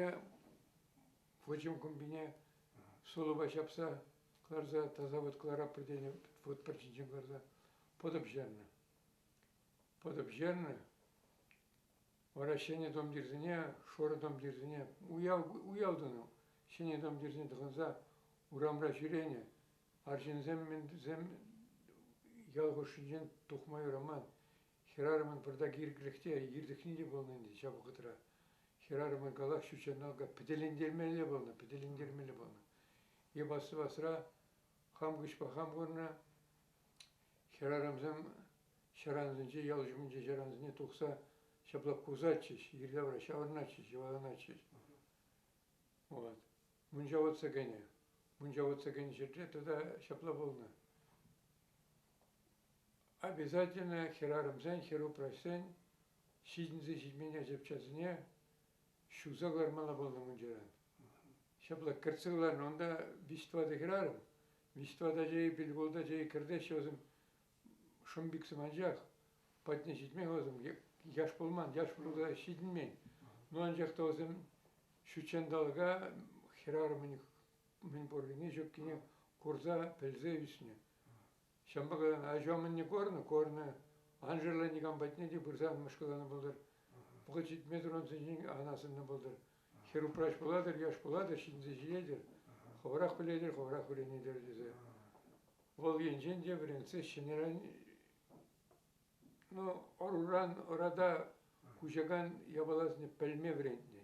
е вӑчӑм кӑмпине сулӑпа ҫапса кӑларса таса вут кӑларатпӑр тенӗ вут пӗрчинчен кӑларса пӑтӑ пӗҫернӗ. Пӑтӑ пӗҫернӗ. Вара ҫӗнӗ тумтирсене, шурӑ тумтирсене уяв, уяв тунӑ. Ҫӗнӗ тумтирсене тӑхӑнса урамра ҫӳренӗ. Арҫынсем мӗнсем ял хушшинчен тухма юраман. Хӗрарӑмӑн пӑртак ирӗклӗх те, иртӗхни те пулнӑ ӗнтӗ ҫав вӑхӑтра. Хӗрарӑмӑн калах ҫутҫанталӑка пӗтӗлентермелле пулнӑ, пӗтӗлентермелле пулнӑ. Эп астӑвасра хам куҫпа хам курнӑ хӗрарӑмсем ҫарансенче, ял ҫумӗнчи ҫарансене тухса ҫапла кусатчӗҫ, йӗри-тавра ҫаврӑнатчӗҫ, йӑваланатчӗҫ. Вот. Мунча вутса кӗнӗ. Мунча вутса кӗнӗ ҫӗрте тата ҫапла пулнӑ. Обязательно хӗрарӑмсен, хӗрупраҫсен ҫитӗнсе ҫитмен ачапчасене ҫуса кӑлармалла пулнӑ мунчаран. Ҫапла кӗртсе кӑларнӑ. Унта виҫ-тӑватӑ хӗрарӑм, виҫ-тӑватӑ ача, пилӗк-ултӑ ача кӗртеҫҫӗ вӗсем шӑмпиксем анчах. патне ҫитме вӗсем яш пулман, яш пулса ҫитӗнмен. Ну, анчах та вӗсем ҫутҫанталӑка хӗрарӑмӑн мӗн пуррине ҫуккине курса, пӗлсе ӳснӗ. Ҫавӑнпа каланӑ, аҫу мӗнне курнӑ, курнӑ. Ан шырла никам патне те пырса ан мӑшкӑлланӑ пултӑр. Вӑхӑт ҫитмесӗр ун ҫинчен ан асӑннӑ пултӑр. Хӗр упраҫ пулатӑр, яш пулатӑр, ҫитӗнсе ҫитетӗр. Хӑвӑрах пӗлетӗр, хӑвӑрах вӗренетӗр тесе. Вӑл енчен те вӗрентсе ҫӗнӗрен ну, ӑруран ӑрата куҫакан япаласене пӗлме вӗрентнӗ,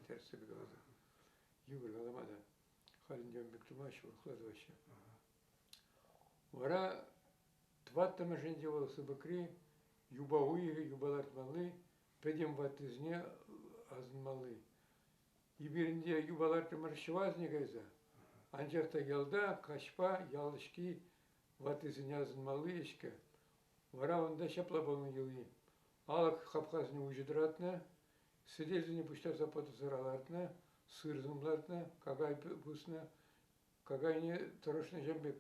тӗрӗссипе каласан. Йывӑр калама та. Халь ӗнтӗ ун пек тумаҫҫӗ, урӑхла тӑваҫҫӗ. Вара тӑваттӑмӗшӗнче вӑл сыпӑкри юпа уйӑхӗ юпа лартмалли, пӗтӗм ваттисене асӑнмалли. Эпир ӗнтӗ юпа лартрӑмӑр ҫӑвасене кайса. Анчах та ялта каҫпа ял ӗҫки ваттисене асӑнмалли ӗҫкӗ. Вара унта ҫапла пулнӑ йӑли. Алӑк хапхасене уҫӑ тӑратнӑ, сӗтелсене пуҫтарса пӑтӑсӑра лартнӑ, сырсем лартнӑ, какай пуснӑ, Какайне тӑрӑшнӑ пек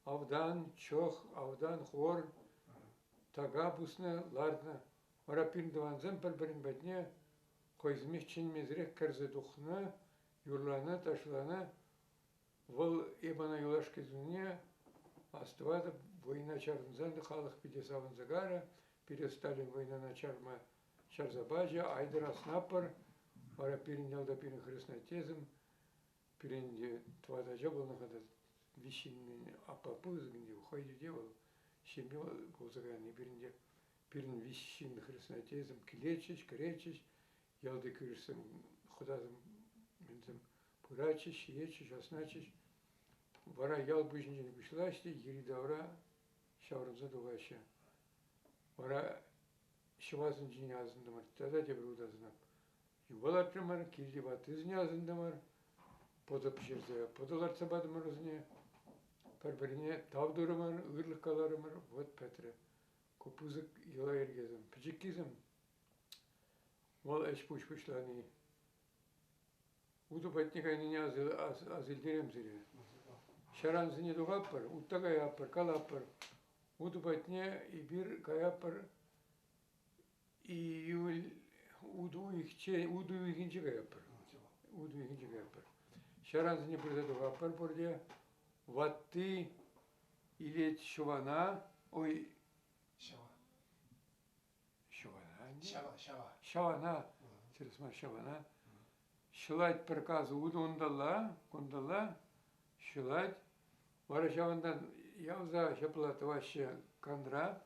автан, чӑх, автан, хор, така пуснӑ, лартнӑ. Вара пирӗн тӑвансем пӗр-пӗрин патне хӑйсемех чӗнмесӗрех кӗрсе тухнӑ, юрланӑ, ташланӑ. Вӑл эп ӑна юлашки тунине астӑватӑп, вӑйна чарӑнсан та халӑх питӗ савӑнса карӗ. Пире Сталин вӑйнана чарма чарса пачӗ, айтӑр аснаппӑр. Вара пирӗн ялта пирӗн хреснаттесем Пирӗн те тӑват ача пулнӑ-ха та виҫҫӗнӗн аппа пысӑк ӗнтӗ, хӑй те вӑл ҫемье пулса кайнӑ. Пирӗн те пирӗн виҫ ҫын хреснаттесем килетчӗҫ, кӗретчӗҫ, ялти кӳршӗсем, хӑтасем, мӗнсем пыратчӗҫ, ҫиетчӗҫ, аснатчӗҫ. Вара ял пуҫӗнчен пуҫлаҫҫӗ те йӗри-тавра ҫаврӑнса тухаҫҫӗ. Вара ҫӑвасенчен асӑнтӑмӑр тата тепӗр хут асӑнап. Юпа лартрӑмӑр, килти ваттисене асӑнтӑмӑр, пӑтӑ пӗҫерсе пӑтӑ лартса патӑмӑр вӗсене. Пӗр-пӗрне тав турӑмӑр, ырлӑх каларӑмӑр, вӑт пӗтрӗ. Ку пысӑк йӑла-йӗркесем. Пӗчӗккисем вӑл ӗҫ-пуҫ пуҫлани. Утӑ патне кайнине асилтерем сире. Ҫарансене тухатпӑр, утта каятпӑр, калатпӑр. Утӑ патне эпир каятпӑр Июль утӑ уйӑхче утӑ уйӑхӗнче каятпӑр. Утӑ уйӑхӗнче каятпӑр. Ҫарансене пырса тухатпӑр пурте. Ватти илет ҫӑвана, ой, Ҫава. Ҫӑвана. Ҫава, ҫава. Ҫавана, тӗрӗс мар, ҫавана. Ҫӑлать пӗр касӑ утӑ унталла, кунталла, ҫӑлать. Вара ҫавӑнтан явса ҫапла тӑваҫҫӗ кантра.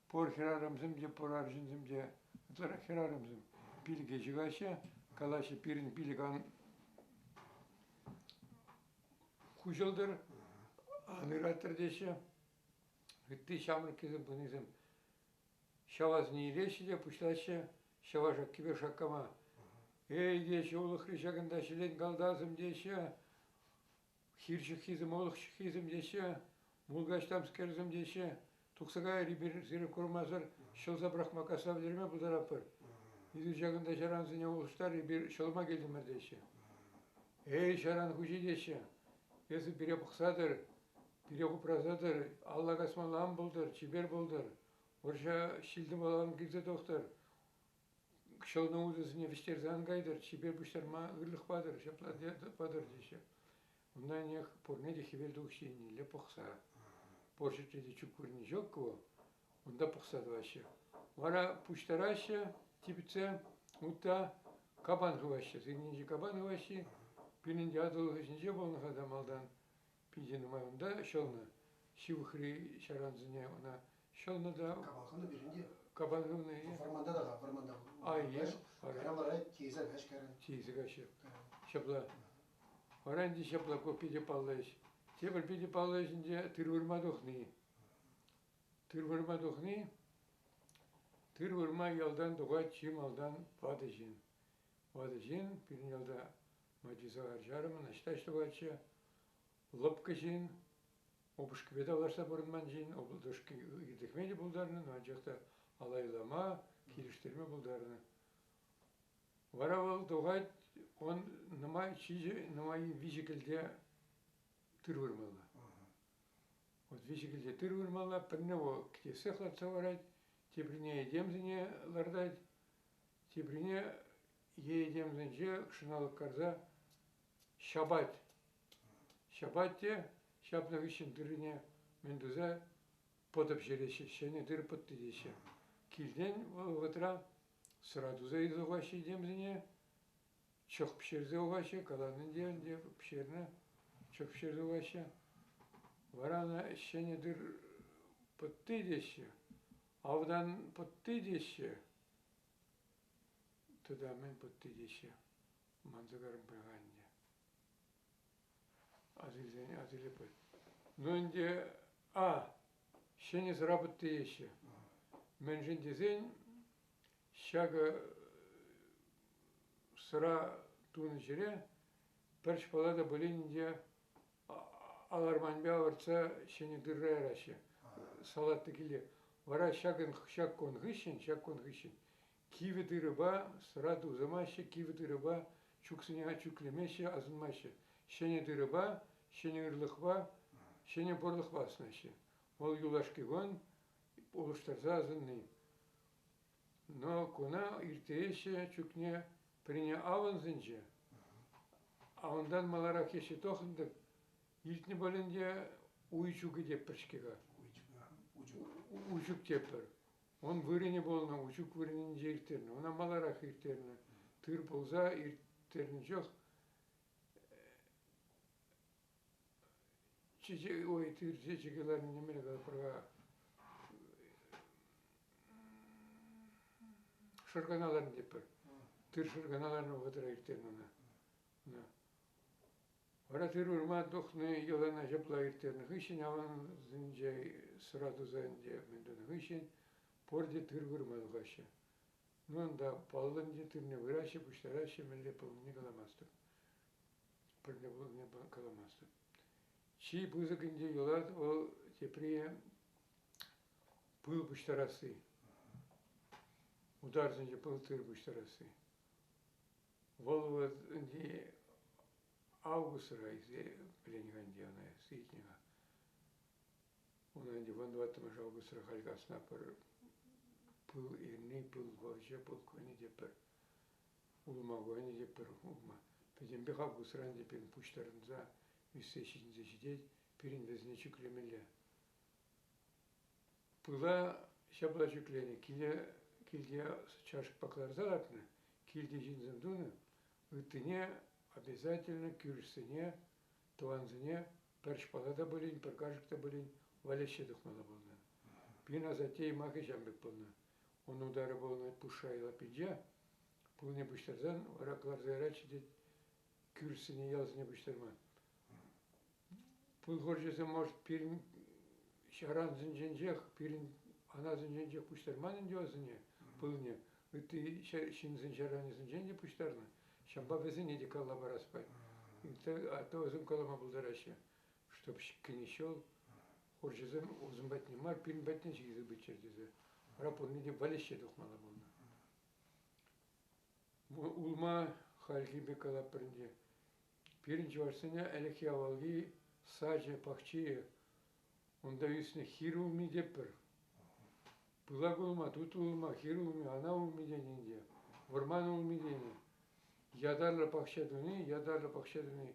Пур хӗрарӑмсем те, пур арҫынсем те, ытларах хӗрарӑмсем пилӗке ҫыхаҫҫӗ, калаҫҫӗ, пирӗн пилӗк ан хуҫӑлтӑр, ан ыраттӑр теҫҫӗ. Ытти ҫамрӑккисем пынисем ҫавасене илеҫҫӗ те пуҫлаҫҫӗ ҫава шаккипе шаккама. Эй, теҫҫӗ, улӑхри ҫакӑнта ҫӗлен калтасӑм теҫҫӗ, Хир чӑххисем, улӑх чӑххисем теҫҫӗ, мулкач тамскерсем теҫҫӗ. Тухса кайӑр, эпир сире курмасӑр ҫӑлса пӑрахма, касса вӗлерме пултаратпӑр. Эсир ҫакӑнта ҫарансене улӑштар, эпир ҫӑлма килтӗмӗр теҫҫӗ. Эй, ҫаран хуҫи теҫҫӗ, эсӗ пире пӑхса тӑр, пире упраса тӑр, алла касмалла ан пултӑр, чипер пултӑр, вӑрҫа ҫил-тӑвӑл ан килсе тухтӑр, Ҫӑлнӑ утӑсене вӗҫтерсе ан кайтӑр, чипер пуҫтарма ырлӑх патӑр, ҫапла патӑр теҫҫӗ. Унтан ӗнех пурне те хӗвел тухӑҫ еннелле пӑхса. Пур ҫӗрте те чӳк вырӑнӗ ҫук ку, унта пӑхса тӑваҫҫӗ. Вара пуҫтараҫҫӗ, типӗтсе, утта капан хываҫҫӗ. Сирӗннинче капан хываҫҫӗ. Пирӗн те Атӑл хыҫӗнче пулнӑ-ха та малтан. Питӗ нумай унта ҫӑлнӑ. Ҫывӑхри ҫарансене ӑна ҫӑлнӑ та. Капан хывнӑ пирӗн те. Капан хывнӑ. Вӑрманта та вӑрманта. А, е. Кайран вара тиесе каҫ кайран. Тиесе каҫҫӗ. Ҫапла. Вара ӗнтӗ ҫапла ку питӗ паллӑ ӗҫ. Тепӗр питӗ паллӑ ӗҫ ӗнтӗ тыр вырма тухни. Тыр вырма тухни, тыр вырма ялтан тухать чи малтан ватӑ ҫын. Ватӑ ҫын пирӗн ялта Матви Сахар ҫарӑмӑн ӑҫта ӗҫ тухатчӗ? Лӑпкӑ ҫын, упӑшкипе тавлашса пурӑнман ҫын, упӑшки иртӗхме те пултарнӑ, но анчах та алайлама, килӗштерме пултарнӑ. Вара вӑл тухать, он нумай ҫичӗ, нумай виҫӗ кӗлте тыр вырмалла. Вот виҫӗ кӗлте тыр вырмалла, пӗрне вӑл кӗтессех лартса парать, Теприне этемсене лартать, теприне е этемсенче шӑналӑк карса ҫапать. Ҫапать те ҫапнӑ хыҫҫӑн тыррине мӗн туса пӑтӑ пӗҫереҫҫӗ, ҫӗнӗ тыр пӑтти теҫҫӗ. Килтен вӑл вӑхӑтра сӑра туса илсе тухаҫҫӗ этемсене, чӑх пӗҫерсе тухаҫҫӗ, каланӑ ӗнтӗ ӗнтӗ пӗҫернӗ, чӑх пӗҫерсе тухаҫҫӗ. Вара ӑна ҫӗнӗ тыр пӑтти теҫҫӗ, автан пӑтти теҫҫӗ, тата мӗн пӑтти теҫҫӗ, манса карӑм пуль-ха ӗнтӗ. Ас илсен ас илеп пуль. Ну ӗнтӗ, а, ҫӗнӗ сӑра пӑтти теҫҫӗ. Мӗншӗн тесен ҫакӑ сӑра тунӑ ҫӗре пӗр шпала та пулин те аларманьпе авӑртса ҫӗнӗ тырра яраҫҫӗ. Салатнӑ киле. Вара ҫакӑн ҫак кун хыҫҫӑн, ҫак кун хыҫҫӑн кивӗ тырӑпа сӑра тусамаҫҫӗ, кивӗ тырӑпа чӳксене чӳклемеҫҫӗ, асӑнмаҫҫӗ. Ҫӗнӗ тырӑпа, ҫӗнӗ ырлӑхпа, ҫӗнӗ пурлӑхпа асӑнаҫҫӗ. Вӑл юлашки кун улӑштарса асӑнни. Но куна ирттереҫҫӗ чӳкне пӗрине авӑнсенче, а унтан маларах еҫҫӗ тӑхӑнтӑк, илтнӗ пуль ӗнтӗ уй чӳкӗ теппӗр-ҫке-ха. Учӳк теппӗр. Ун вырӑнӗ пулнӑ, учӳк вырӑнӗнче ирттернӗ. Ӑна маларах ирттернӗ. Тыр пулса ирттернӗ чух чечек, ой, тыр чечекӗ ларнине мӗнле калӑпӑр-ха, шӑркана ларнӑ тетпӗр. Тыр шӑркана ларнӑ вӑхӑтра ирттернӗ ӑна. Вара тыр вырма тухнӑ йӑлана ҫапла ирттернӗ хыҫҫӑн авансенче сӑра туса ӗнтӗ мӗн тунӑ хыҫҫӑн пурте тыр вырма тухаҫҫӗ. Ну, унта паллӑ ӗнтӗ тырне выраҫҫӗ, пуҫтараҫҫӗ, мӗнле пулнине каламастӑп. Пӗрле пулнине каламастӑп. Чи пысӑк ӗнтӗ йӑла вӑл тепри пыл пуҫтарасси. Утарсенче пыл тыр пуҫтарасси. Вӑл вот ӗнтӗ августра илсе пӗлен-ха ӗнтӗ ӑна, ситнӗ-ха. Ун ӗнтӗ 14-мӗш августра халь касна пӗр пыл эрни, пыл вӑрҫӑ, пыл кунӗ те пӗр, улма кунӗ те пӗр улма. Пӗтӗмпех августра ӗнтӗ пирӗн пуҫтарӑнса ӳссе ҫитӗнсе ҫитет, пирӗн вӗсене чӳклемелле. Пыла ҫапла чӳкленӗ, киле килте чашӑкпа кӑларса лартнӑ, килти ҫынсем тунӑ, ыттине обязательно кӳршӗсене, тӑвансене пӗр шпала та пулин, пӗр кашӑк та пулин валеҫсе тухмалла пулнӑ. Пирӗн асатте юмахӗ ҫавӑн пек пулнӑ. Ун утарӗ пулнӑ пушшай лаппинче. Пылне пуҫтарсан вара кӑларса яратчӗ тет кӳршӗсене, ялсене пуҫтарма. Пыл хурчӗсем, может, пирӗн ҫарансенченчех, пирӗн анасенченчех пуҫтарман ӗнтӗ вӗсене, пылне. Ытти ҫынсен ҫаранӗсенчен те пуҫтарнӑ. Ҫавӑнпа вӗсене те калла парас пай. А то вӗсем калама пултараҫҫӗ, чтоб кӗнӗ ҫул хурчӗсем вӗсем патне мар, пирӗн патне ҫитсе пыччӑр тесе. Вара пурне те валеҫсе тухмалла пулнӑ. Улма хальхи пек калатпӑр ӗнтӗ. Пирӗн чӑвашсене ӗлӗкхи авалхи сачӗ, пахчийӗ, унта ӳснӗ хир улми тетпӗр. Пылак улма, тутлӑ улма, хир улми, ана улми тенӗ ӗнтӗ, вӑрман улми тенӗ. Ятарлӑ пахча туни, ятарлӑ пахча туни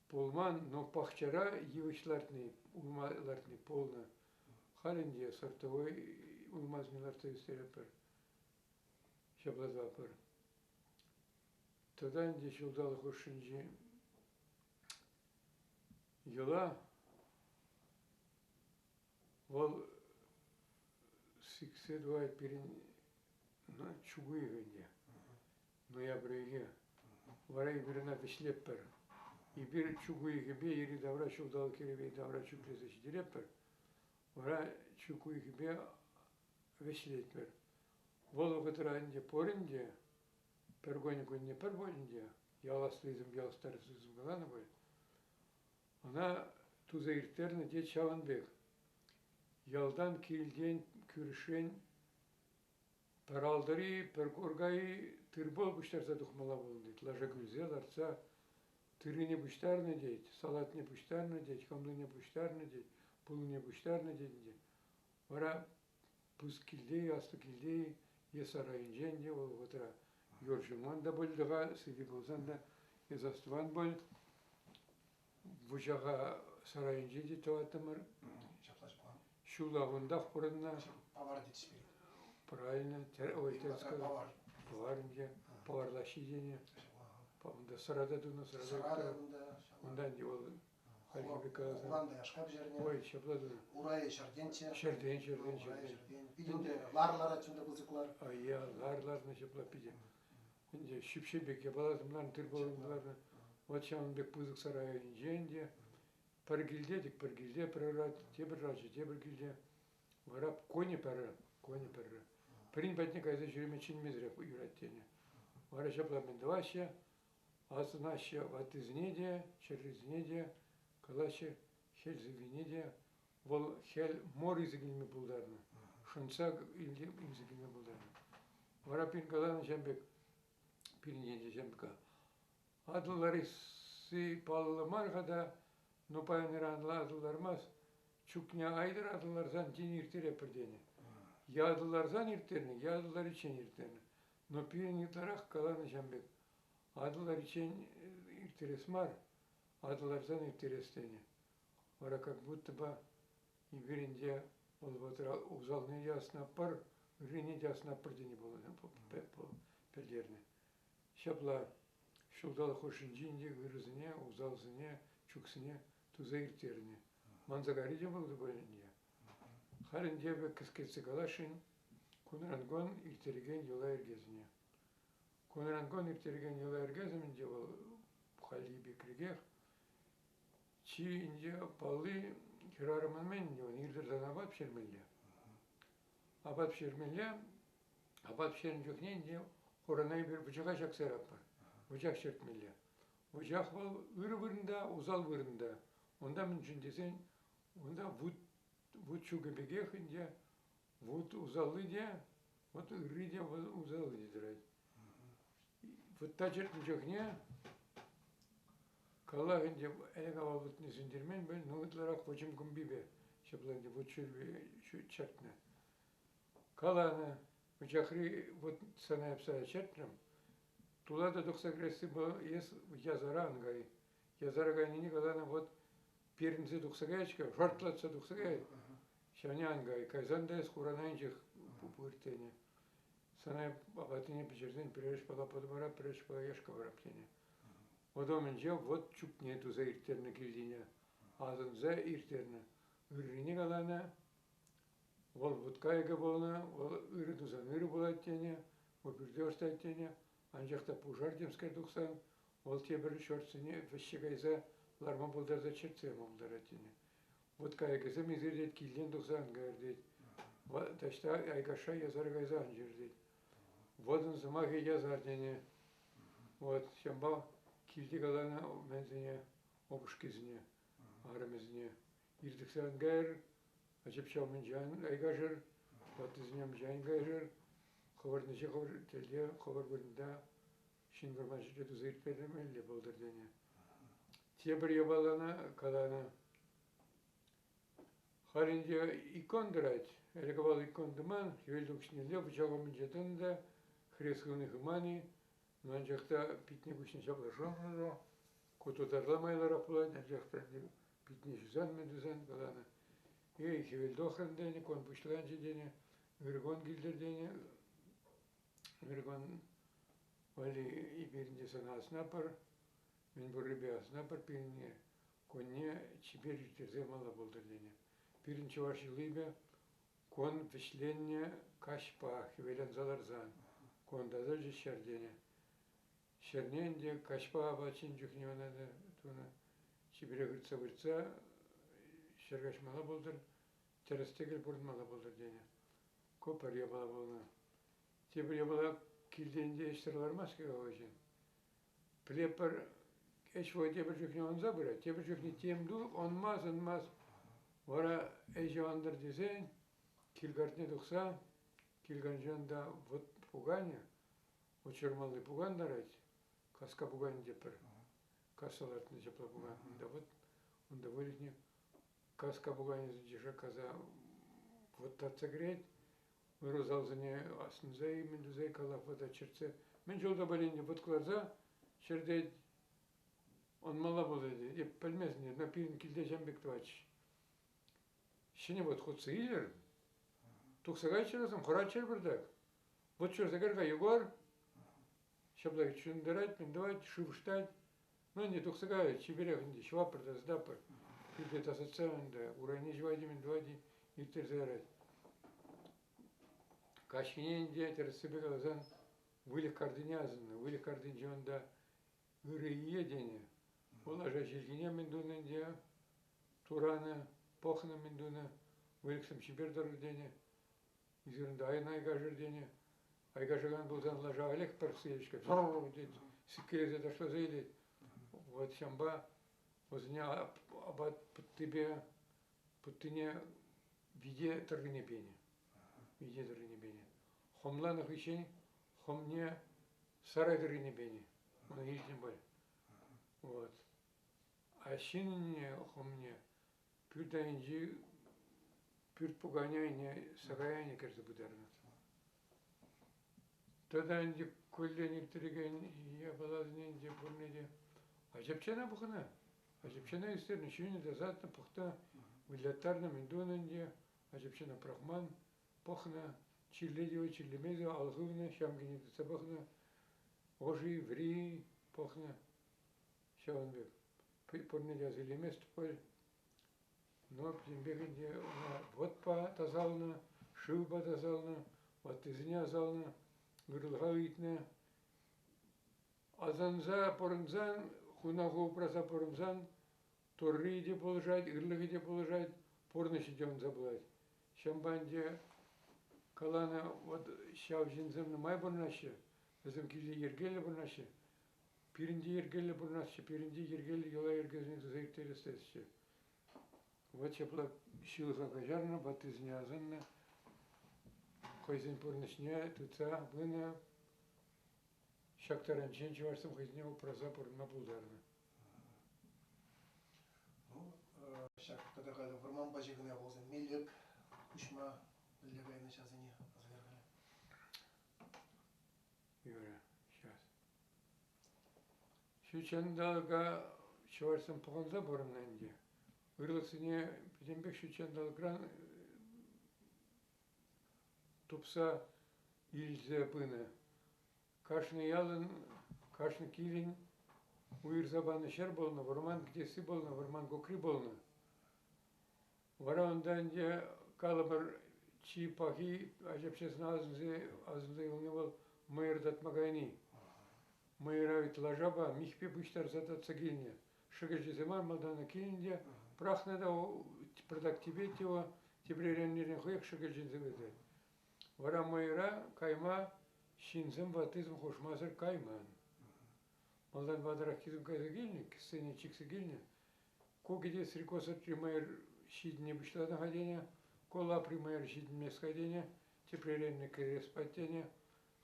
пулман, но пахчара йывӑҫ лартни, улма лартни пулнӑ. Халь ӗнтӗ сортовой улмасене лартса ӳстеретпӗр. Ҫапла тӑватпӑр. Тата ӗнтӗ ҫулталӑк хушшинчи йӑла вӑл сиксе тухать пирӗн чӳк уйӑхӗ ӗнтӗ, ноябрь уйӑхӗ. Вара эпир ӑна вӗҫлетпӗр. Эпир чӳк уйӑхӗпе йӗри-тавра ҫулталӑк йӗри-тавра чӳклесе ҫитеретпӗр. Вара чӳк уйӑхӗпе вӗҫлетпӗр. Вӑл вӑхӑтра ӗнтӗ пур ӗнтӗ, пӗр кунӗ кунне пӗр пуль ӗнтӗ, ял аслисем, ял старостисем каланӑ пуль. Ӑна туса ирттернӗ тет ҫавӑн пек. Ялтан, килтен, кӳршрен пӗр алтӑри, пӗр курка-и тырпул пуҫтарса тухмалла пулнӑ тет. Лаша кӳлсе лартса тыррине пуҫтарнӑ тет, салатне пуҫтарнӑ тет, хӑмлине пуҫтарнӑ тет, пылне пуҫтарнӑ тет ӗнтӗ. Вара. Пысӑк килте-и, аслӑ килте-и е сарайӗнчен те вӑл вӑхӑтра юр ҫуман та пуль-ха, сивӗ пулсан та эс астӑван пуль. Вучаха сарайӗнче те тӑваттӑмӑр. Ҫапла ҫапла. Ҫулла кунтах пурӑннӑ. Павар тетчӗ пирӗн. Правильно. Ой, Павар. Павар ӗнтӗ. Паварлаҫҫи тенӗ. Унта сӑра та тунӑ, сӑра Сӑра та унта. Унта ӗнтӗ вӑл хальхи пек каласан. Хуран та яшка пӗҫернӗ. Ой, ҫапла тунӑ. Урайӗ ҫӗртенччӗ. Ҫӗртен, ҫӗртен, ҫӗртен. Питӗ унта лар ларать унта пысӑк лар. Ая, лар ларнӑ ҫапла питӗ. Ӗнтӗ ҫӳпҫе пек япаласем ларнӑ, тыр-пул ларнӑ. Вот ҫавӑн пек пысӑк сарайӗнче ӗнтӗ пӗр килте тӗк пӗр килте пӗр ӑрат, тепӗр ӑрачӗ тепӗр килте. Вара конӗ пӗрре, конӗ пӗрре. Пӗрин патне кайса ҫӳреме чӗнмесӗрех юрать тенӗ. Вара ҫапла мӗн тӑваҫҫӗ, асӑнаҫҫӗ ваттисене те, чӗррисене те, калаҫҫӗ хӗл сиввине те. Вӑл хӗл мор илсе килме пултарнӑ, шӑнтса илсе килме пултарнӑ. Вара пирӗн каланӑ ҫавӑн пек, пирӗн енче ҫавӑн пек Атӑл ларисси паллӑ мар-ха та, но паян-ыран Атӑл лармасть. Чӳкне айтӑр Атӑл ларсан тин ирттеретпӗр тенӗ. Е Атӑл ларсан ирттернӗ, е Атӑл лариччен ирттернӗ. Но пирӗн ытларах каланӑ ҫавӑн пек. Атӑл лариччен ирттерес мар, Атӑл ларсан ирттерес тенӗ. Вара как будто бы эпир ӗнтӗ вӑл вӑхӑтра усалне те асна пӗр, ыррине те асна пӗр тени пӗлтернӗ. Ҫапла ҫулталӑк хушшинче ӗнтӗ ырӑсене, усалсене, чӳксене туса ирттернӗ. Манса кайрӗ те вӑл пуль ӗнтӗ. Халь ӗнтӗ эпӗ кӗскетсе каласшӑн, кунран-кун ирттерекен йӑла-йӗркесене. Кунран-кун ирттерекен йӑла-йӗркесем ӗнтӗ вӑл хальхи пекрех чи ӗнтӗ палли хӗрарӑмӑн мӗн ӗнтӗ ун ирсӗртен апат пӗҫермелле. Апат пӗҫермелле, апат пӗҫернӗ чухне ӗнтӗ хурана эпир вучаха ҫакса яратпӑр, вучах чӗртмелле. Вучах вӑл ырӑ вырӑнта, усал вырӑнта. Унта мӗншӗн тесен унта вут, вут ҫукӗ пекех ӗнтӗ вут усалли те, вот ырри те, усалли те тӑрать. Вутта чӗртнӗ чухне каллах ӗнтӗ ӗлӗк-авал вутне сӳнтермен пуль, ну ытларах вӑчӑм кӑмпипе ҫапла ӗнтӗ вут чӗртнӗ. Каланӑ, вучахри вут сана эп сана чӗртрӗм, тула та тухса кӗресси эс ясара ан кай. Ясара кайнине каланӑ, вот перӗнсе тухса каять-ҫке, шартлатса тухса каять. Ҫавне ан кай, кайсан та эс хурана инҫех пыр тенӗ. Сана апатине пӗҫерсен пӗрер шпала пӑтӑ парап, пӗрер шпала яшка парап тенӗ. Вӑт умӗнче вӑт чӳкне туса ирттернӗ килтине, асӑнса ирттернӗ. Ыррине каланӑ, вӑл вут кайӑкӗ пулнӑ, вӑл ырӑ тусан ырӑ пулать тенӗ, вӑл пӳрте ӑштать тенӗ. Анчах та пушар темскер тухсан, вӑл тепӗр ҫуртсене вӗҫсе кайса ларма пултарса чӗртсе яма пултарать тенӗ. Вут кайӑкӗсем эсир тет килтен тухса ан кайӑр тет. Таҫта айкашша ясар кайса ан ҫӳр тет. Вӑтӑн сӑмахӗ ясар тенӗ. Вот ҫавӑнпа килте каланӑ мӗнсене, упӑшкисене, арӑмӗсене иртӗхсе ан кайӑр, ачапча умӗнче ан айкашӑр, ваттисене умӗнче ан кайшӑр, хӑвӑрнӑҫе хӑвӑр тӗлте, хӑвӑр вырӑнта ҫын вӑрман ҫӗрте туса ирттермелле пултӑр тенӗ. Тепӗр япалана каланӑ. Халь ӗнтӗ икон тӑрать. Ӗлӗк-авал икон тӑман, хӗвел тухӑҫнелле вучах умӗнче тӑнӑ та хӗрес хывни хыман-и, но анчах та питне-куҫне ҫапла шӑлнӑ та, ку тутарла майлӑрах пулать, анчах та ӗнтӗ питне ҫусан мӗн тусан каланӑ. Эй, хӗвел тухрӑн тенӗ, кун пуҫланчӗ тенӗ, ыр кун килтӗр тенӗ, ыр кун валли эпир ӗнтӗ сана асӑнатпӑр, мӗн пуррипе асӑнатпӑр, пирӗнне кунне чипер ирттерсе малла пултӑр тенӗ. Пирӗн чӑваш йӑлипе кун вӗҫленнӗ каҫпа хӗвел анса ларсан кун татӑлчӗ ҫӗр тенӗ. Ҫӗрне ӗнтӗ каҫпа апат ҫинӗ чухне ӑна та тунӑ. Чиперех ыртса выртса ҫӗр каҫмалла пултӑр, тӗрӗс-тӗкел пурӑнмалла пултӑр тенӗ. Ку пӗр япала пулнӑ. Тепӗр япала килтен те ӗҫсӗр лармасть-ҫке ҫын. Пӗлетпӗр, ӗҫ вӑл тепӗр чухне ӑнса пырать, тепӗр чухне тем ӑнмасть, ӑнмасть. Вара ӗҫӗ ӑнтӑр тесен кил картне тухса кил та вӑт пуканӗ, вӑт ҫырмалли пукан ларать, каска пуканӗ тетпӗр, касса лартнӑ ҫапла пукан. Унта вӑт, унта выльӑхне каска пуканӗсенче шаккаса вӑт татса кӗрет. Ырӑ-усалсене асӑнса-и, мӗн туса-и калафата чӗртсе мӗн чул та пулин вут кӑларса чӗртет, ӑнмалла пулать. Эп пӗлместӗм, но пирӗн килте ҫавӑн пек тӑватчӗҫ. Ҫӗнӗ вут хутса илӗр, тухса кайччӑр вӗсем, хӑраччӑр пӗртак. Вут ҫурса кӗр-ха, Егор. Ҫапла чунтарать, мӗн тӑвать, шыв штать. Ну, ӗнтӗ тухса кайӗ, чиперех ӗнтӗ, ҫӑватпӑр, тасататпӑр. Пӳрте тасатса ӗнтӗ, урайне ҫӑвать-и, мӗн тӑвать-и, ирттерсе ярать. Каҫхине ӗнтӗ, тӗрӗссипе каласан, выльӑх картине асӑннӑ. Выльӑх картинче унта ырӑ ие тенӗ. Вӑл лаша ҫилхине мӗн тунӑ ӗнтӗ, туранӑ, пӑхнӑ мӗн тунӑ, выльӑхсем чипер тӑрӑр тенӗ. Ӳсӗрӗнте айӑн айкашӑр тенӗ. Айкашакан пулсан лаша халех пӗр сыечка тет, сиккелесе ташласа илет. Вот ҫавӑнпа вӗсене апат пӑттипе пӑттине вите тӑррине пенӗ. Вите тӑррине пенӗ. Хӑмланӑ хыҫҫӑн хӑмне сарай тӑррине пенӗ. Ӑна илтнӗ пуль. Вот. А ҫынне хӑмне пӳрт айӗнчи пӳрт пукане айне сарай айне кӗрсе пытарнӑ. Тата ӗнтӗ куллен ирттерекен япаласене ӗнтӗ пурне те ачапчана пӑхнӑ. Ачапчана ӳстернӗ, ҫӳнӗ, тасатнӑ, пӑхнӑ, выляттарнӑ, мӗн тунӑ ӗнтӗ. Ачапчана пӑрахман, пӑхнӑ, чирлет-и вӑл, чирлемест-и, ал хывнӑ, ҫамкине тытса пӑхнӑ, ӑшӑ-и, вӗри-и пӑхнӑ. Ҫавӑн пек. Пурне те аса илейместӗп пуль. Но пӗтӗмпех ӗнтӗ ӑна вӑтпа тасалнӑ, шывпа тасалнӑ, ваттисене асалнӑ, ырӑлӑха ыйтнӑ. Асанса пурӑнсан, хуна ху упраса пурӑнсан Турри те пулӑшать, ырлӑхӗ те пулӑшать, пурнӑҫӗ те ӑнса пулать. Ҫавӑнпа ӗнтӗ каланӑ, вот ҫав ҫынсем нумай пурӑнаҫҫӗ, вӗсем килте йӗркеллӗ пурӑнаҫҫӗ. Пирӗн те йӗркеллӗ пурӑнасчӗ, пирӗн те йӗркеллӗ йӑла-йӗркесене туса ирттерес тесчӗ. Вот ҫапла ҫылӑха каҫарнӑ, ваттисене асӑннӑ, хӑйсен пурнӑҫне тытса пынӑ. Ҫак таранччен чӑвашсем хӑйсене упраса пурӑнма пултарнӑ. Ну, ҫак тата халӗ вӑрманпа ҫыхӑннӑ пулсан милӗк хуҫма мӗнле кайнӑ ҫавсене аса илер-ха. Юрӗ, сейчас. Ҫутҫанталӑка чӑвашсем пӑхӑнса пурӑннӑ ӗнтӗ. Ырлӑхсене пӗтӗмпех ҫутҫанталӑкран тупса илсе пынӑ. Кашни ялӑн, кашни килӗн уйӑрса панӑ ҫӗр пулнӑ, вӑрман кӗтесси пулнӑ, вӑрман кукри пулнӑ. Вара унта ӗнтӗ, калӑпӑр, чи пахи ача-пӑчасене асӑнса юлни вӑл мӑйӑр татма кайни. Мӑйӑра вӗт лашапа, михпе пуҫтарса татса килнӗ. Шӗкӗлчесе мар, малтан килнӗ те пӑрахнӑ та пӑртак типет те вӑл, тепререн хӑех шӗкӗлченсе выртать. Вара мӑйӑра кайма ҫынсем ваттисем хушмасӑр кайман. Малтан ватӑраххисем кайса килнӗ, кӗсьене чиксе килнӗ. Ку кӗтесри косӑртри мӑйӑр ҫитӗне пуҫланӑ-ха тенӗ, ку лапри мӑйӑр ҫитӗнмест-ха тенӗ, тепререн кӗрес пать тенӗ.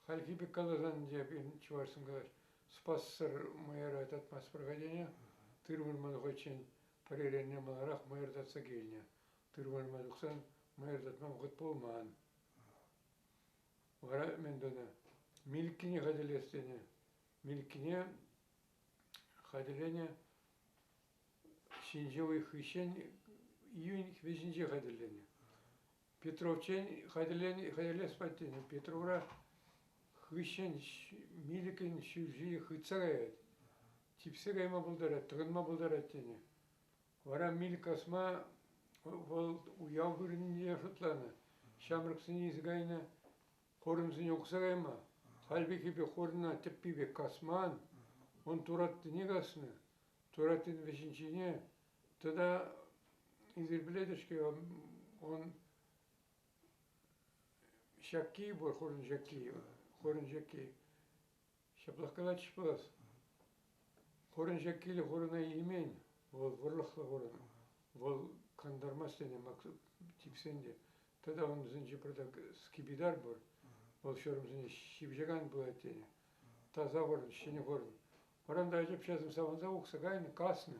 Хальхи пек каласан ӗнтӗ пирӗн чӑвашсем калаҫ, спассӑр мӑйӑра татмастпӑр-ха тенӗ. Тыр вырма тухиччен пӗреренне маларах мӑйӑр татса килнӗ. Тыр вырма тухсан мӑйӑр татма вӑхӑт пулман. Вара мӗн тунӑ? Милккине хатӗрлес тенӗ. Милккине хатӗрленӗ ҫинҫе уйӑх хыҫҫӑн июнь вӗҫӗнче хатӗрленӗ. Петровчен хатӗрлес патне Петровра хыҫҫӑн милӗкӗн ҫӳлҫийӗ хытса каять, типсе кайма пултарать, тӑкӑнма пултарать тенӗ. Вара милӗк касма вӑл уяв вырӑнне шутланӑ. Ҫамрӑксене илсе кайнӑ Хурӑнсене укса кайма. Халь пекхи хурӑна тӗппипе касман, ун тураттине каснӑ. Тураттин вӗҫӗнчине тата эсир пӗлетӗр-ҫке, ун ҫакки пур, хурӑн ҫакки, хурӑн ҫакки. Ҫаплах калатчӗҫ пулас. Хурӑн ҫаккилӗ хурӑна илмен, вӑл вӑрлӑхлӑ хурӑн. Вӑл кантармасть тенӗ типсен те. Тата ун вӗсенче пӗртак скипидар пур. Вӑл ҫурӑмсене ҫыпҫакан пулать тенӗ. Таса хурӑн, ҫӗнӗ хурӑн. Вӑрӑнта ача-пӑчасем савӑнса ухса кайнӑ, каснӑ.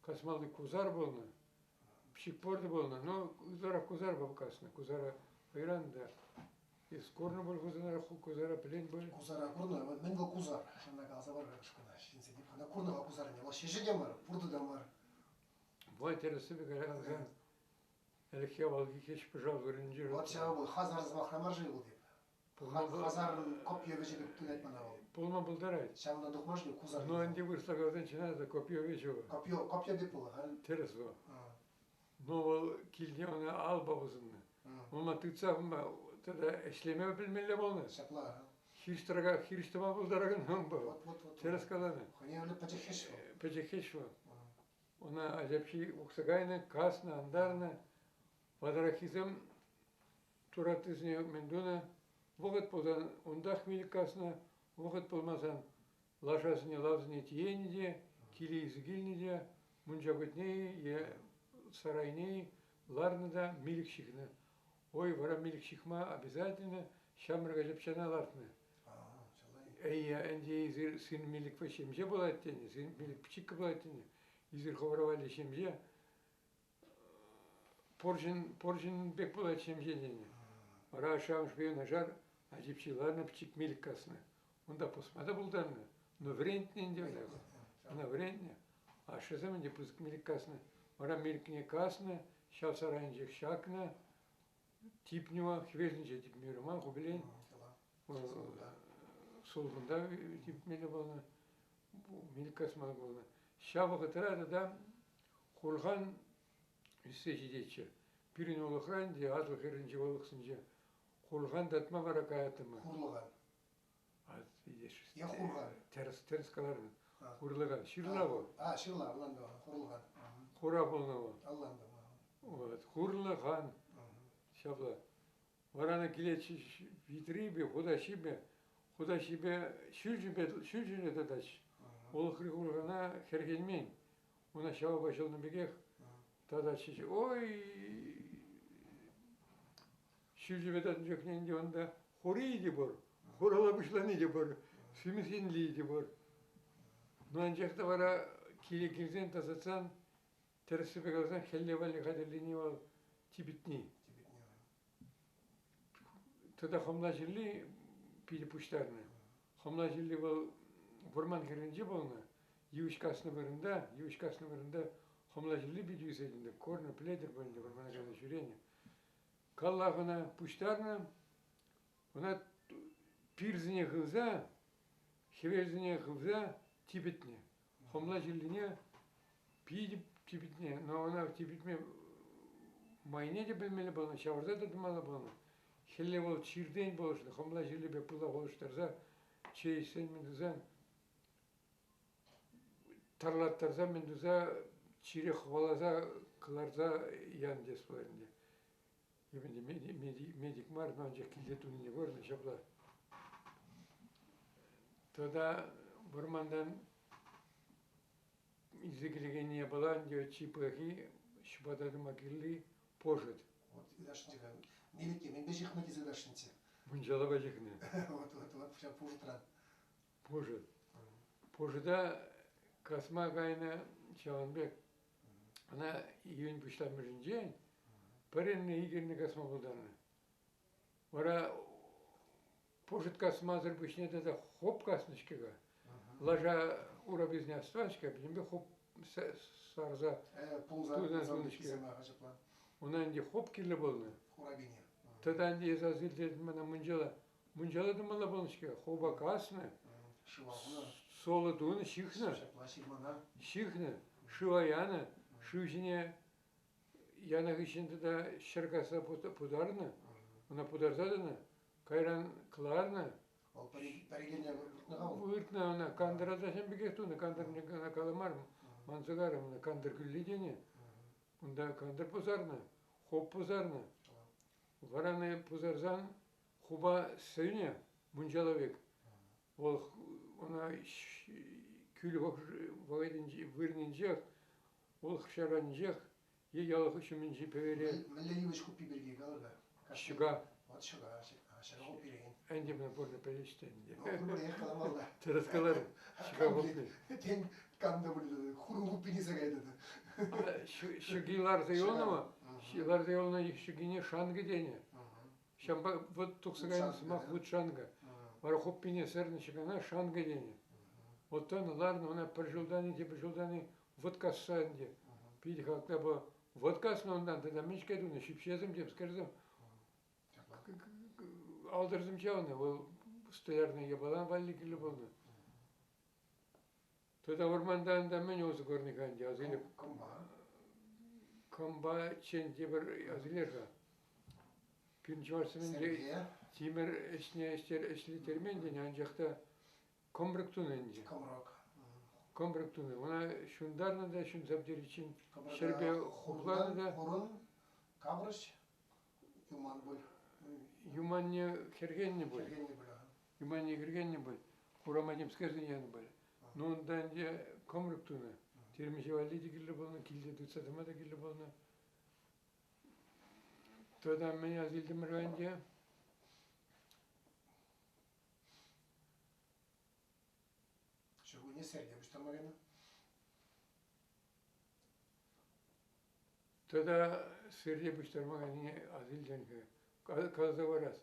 Касмалли кусар пулнӑ, ҫиппорта пулнӑ, но ытларах кусарпа каснӑ. Кусара хӑйран та. Эс курнӑ пуль кусара, ху кусара пӗлен пуль. Кусара курнӑ. Мӗн вӑл кусар? Ҫавна каласа пар-ха кӑна ҫынсене. Ӑна курнӑ-ха кусарне. Вӑл ҫӗҫӗ те мар, пуртӑ та мар. Вӑй тӗрӗссипе каласан, ӗлӗкхи авалхи хӗҫ-пӑшал вырӑнӗнче. Вот ҫавӑ вӑл хазар сӑмахра мар-ши вӑл теп. Хазарӑн копье вӗҫӗ пек туять мана вӑл. Пулма пултарать. Ҫавӑнтан тухман-ши кусар? Ну, ӗнтӗ вырӑсла каласан чӑнах та копье вӗҫӗ вӑл. Копье, копье пек пулӑ, халь. Тӗрӗс вӑл. Но вӑл килте ӑна алпа пусӑннӑ. Ӑна тытса тата ӗҫлеме пӗлмелле пулнӑ. Ҫапла. Хирӗҫ тӑракан, хирӗҫ тӑма пултаракан унпа. Вот, вот, вот. Тӗрӗс каланӑ. Хӑйне евӗрлӗ пӗчӗк хӗҫ вӑл. Пӗчӗк хӗҫ вӑл. Ӑна ачапчи ухса кайнӑ, каснӑ, антарнӑ. Ватӑраххисем тураттисене мӗн тунӑ? Вӑхӑт пулсан унтах милӗк каснӑ, вӑхӑт пулмасан лашасене, лавсене тиенӗ те, киле илсе килнӗ те, мунча кутне-и е сарайне-и ларнӑ та милӗк ҫыхнӑ. Ой, вара милӗк ҫыхма обязательно ҫамрӑк ачапчана лартнӑ. Эй, ӗнтӗ эсир сын милӗкпе ҫемҫе пулать тенӗ, сын милӗк пӗчӗккӗ пулать тенӗ. Эсир хӑвӑр валли ҫемҫе Порҫын пек пулать ҫемҫе тенӗ. Вара ашшӗ-амӑшӗпе юнашар ачи ларнӑ, пӗчӗк милӗк каснӑ. Унта пусма та пултарнӑ, но вӗрентнӗ ӗнтӗ ӑна. Ӑна вӗрентнӗ. Ашшӗсем ӗнтӗ пысӑк милӗк каснӑ. Вара милӗкне каснӑ, ҫав сарайӗнчех ҫакнӑ. Типнӗ вӑл, хӗвелӗнче типмерӗ ман, ху пӗлен. Сулхӑнта типмелле пулнӑ, милӗк касмалла пулнӑ. Ҫав вӑхӑтра тата Хурхан ӳссе ҫитетчӗ. Пирӗн улӑхра ӗнтӗ, Атӑл хӗрринчи улӑхсенче, хурхан татма вара каяттӑмӑр. Хурлӑхан. Е хурхан. Тӗрӗс, тӗрӗс каларӑн. Хурлӑхан. Ҫырла вӑл. А, ҫырла, ӑнлантӑм, хурлӑхан. Хура пулнӑ вӑл. Ӑнлантӑм. Вот, хурлӑхан. Ҫапла. Вара килетчӗ витрипе, хутаҫҫипе, хутаҫҫипе ҫӳлчӗпе, ҫӳлчӗне тытатчӗ. Улӑхри хурхана хӗрхенмен. Уна ҫавапа ҫӑлнӑ пекех тататчӗ. Ой, ҫӳлчӗпе татнӑ чухне ӗнтӗ унта хури те пур, хурала пуҫлани те пур, симӗс енли те пур. Ну, анчах та вара киле килсен тасатсан Тӗрӗссипе каласан, хӗлле валли хатӗрлени вӑл типӗтни. Тата хӑмла ҫырли питӗ пуҫтарнӑ. Хӑмла ҫырли вӑл вӑрман хӗрринче пулнӑ. Йывӑҫ каснӑ вырӑнта, йывӑҫ каснӑ вырӑнта хӑмла ҫырли питӗ ӳсет ӗнтӗ. Корнӑ, пӗлетӗр пуль ӗнтӗ, вӑрмана кайса ҫӳренӗ. Каллах ӑна пуҫтарнӑ, ӑна пирсене хывса, хӗвелсене хывса типӗтнӗ. Хӑмла ҫырлине питӗ типӗтнӗ, но ӑна типӗтме майне те пӗлмелле пулнӑ, ҫавӑрса та тӑмалла пулнӑ. Хӗлле вӑл чиртен пулӑшнӑ, хӑмла ҫырлипе пыла хутӑштарса чей ӗҫсен мӗн тусан, тарлаттарса мӗн туса чире хӑваласа кӑларса янӑ тес пулать ӗнтӗ. Эпӗ медик мар, но анчах килте тунине курнӑ ҫапла. Тата вӑрмантан илсе килекен япала ӗнтӗ чи пахи ҫӑпата тума кирли пошӑт. Вот ыйтасшӑнччӗ-ха. Милӗкке мӗнпе ҫыхнӑ тесе ыйтасшӑнччӗ. Мунчалапа ҫыхнӑ. Вот, вот, вот, ҫав пушӑтран. Пушӑт. Пушӑта касма кайнӑ ҫавӑн пек Ӑна июнь пуҫламӑшӗнчен пӗр эрне, ик эрне касма пултарнӑ. Вара пушӑт касмасӑр пуҫне тата хоп каснӑ-ҫке-ха. Лаша ураписене астӑван-ҫке, пӗтӗмпе хоп сарса тунӑ-ҫке. Уна ӗнтӗ хоп кирлӗ пулнӑ. Хурапине. Тата ӗнтӗ эс аса илтертӗн мана мунчала. Мунчала тумалла пулнӑ-ҫке. Хопа каснӑ, Шыва хунӑ. Соло тунӑ, ҫыхнӑ. Ҫапла ҫырмана. Ҫыхнӑ, шыва янӑ, шыв ҫине янӑ хыҫҫӑн тата ҫӗр касса путарнӑ, ӑна путарса тӑнӑ, кайран кӑларнӑ. Вӑл пӗрекене выртнӑ-ха вӑл. Выртнӑ ӑна, кантӑра та ҫавӑн пекех тунӑ, кантӑрне кӑна каламарӑм, манса карӑм ӑна, кантӑр кӳлли тенӗ. Унта кантӑр пусарнӑ, хоп пусарнӑ. Вара пусарсан хупа сӗнӗ мунчала пек. Вӑл ӑна кӳлӗ вӑхӑтӗнчи вырӑнӗнчех, вӑл ҫаранӗнчех е ял ҫумӗнчи пӗвере. Мӗнле йывӑҫ хуппи пирки калӑр-ха? Ҫӑка. Вот ҫӑка, ҫӑка хуппирен. Ӗнтӗ мӗн пурне пӗлеҫ те ӗнтӗ. Ну, пурпӗрех каламалла. Тӗрӗс каларӑм. Ҫӑка хуппи. Тен, кам та пулин хурӑн хуппине сакай тата. Ҫӑки ларса юлнӑ-ма? Ларса юлнӑ ҫӑкине шанкӑ тенӗ. Ҫавӑнпа вӑт тухса кайнӑ сӑмах вут-шанкӑ. Вара хуппине сӗрнӗ ҫӑкана шанкӑ тенӗ. Вӑттан ларнӑ ӑна пӗр ҫултан-и, тепӗр ҫултан-и вӑт касса ӗнтӗ. Питӗ хаклӑ бо вӑт каснӑ унтан тата мӗн-ҫке тунӑ, ҫӳпҫесем темскерсем. Алтӑрсем чавнӑ, вӑл столярный япала валли кирлӗ пулнӑ. Тата вӑрмантан та мӗн усӑ курнӑ-ха ӗнтӗ? Асилеп. Кӑмпа. Кӑмпаччен тепӗр асилер-ха. Пирӗн чӑвашсем ӗнтӗ тимӗр ӗҫне ӗҫлеттермен тенӗ, анчах та кӑмрӑк тунӑ ӗнтӗ. Кӑмрӑк. Кӑмрӑк тунӑ. Ӑна ҫунтарнӑ та ҫунса пӗтериччен ҫӗрпе хупланӑ та. Хурӑн, каврӑҫ, юман пуль. Юманне хӗрхеннӗ пуль. Хӗрхеннӗ пуль. Юманне хӗрхеннӗ пуль. Хурама темскерсен янӑ пуль. Ну, унта ӗнтӗ кӑмрӑк тунӑ. Термиҫе валли те кирлӗ пулнӑ, килте тытса тӑма та кирлӗ пулнӑ. Тата мӗн ас илтӗмӗр-ха ӗнтӗ? Ҫуркунне серте пуҫтарма кайнӑ. Тата сӗрте пуҫтарма кайнине ас илтӗн-ха. Каласа парас.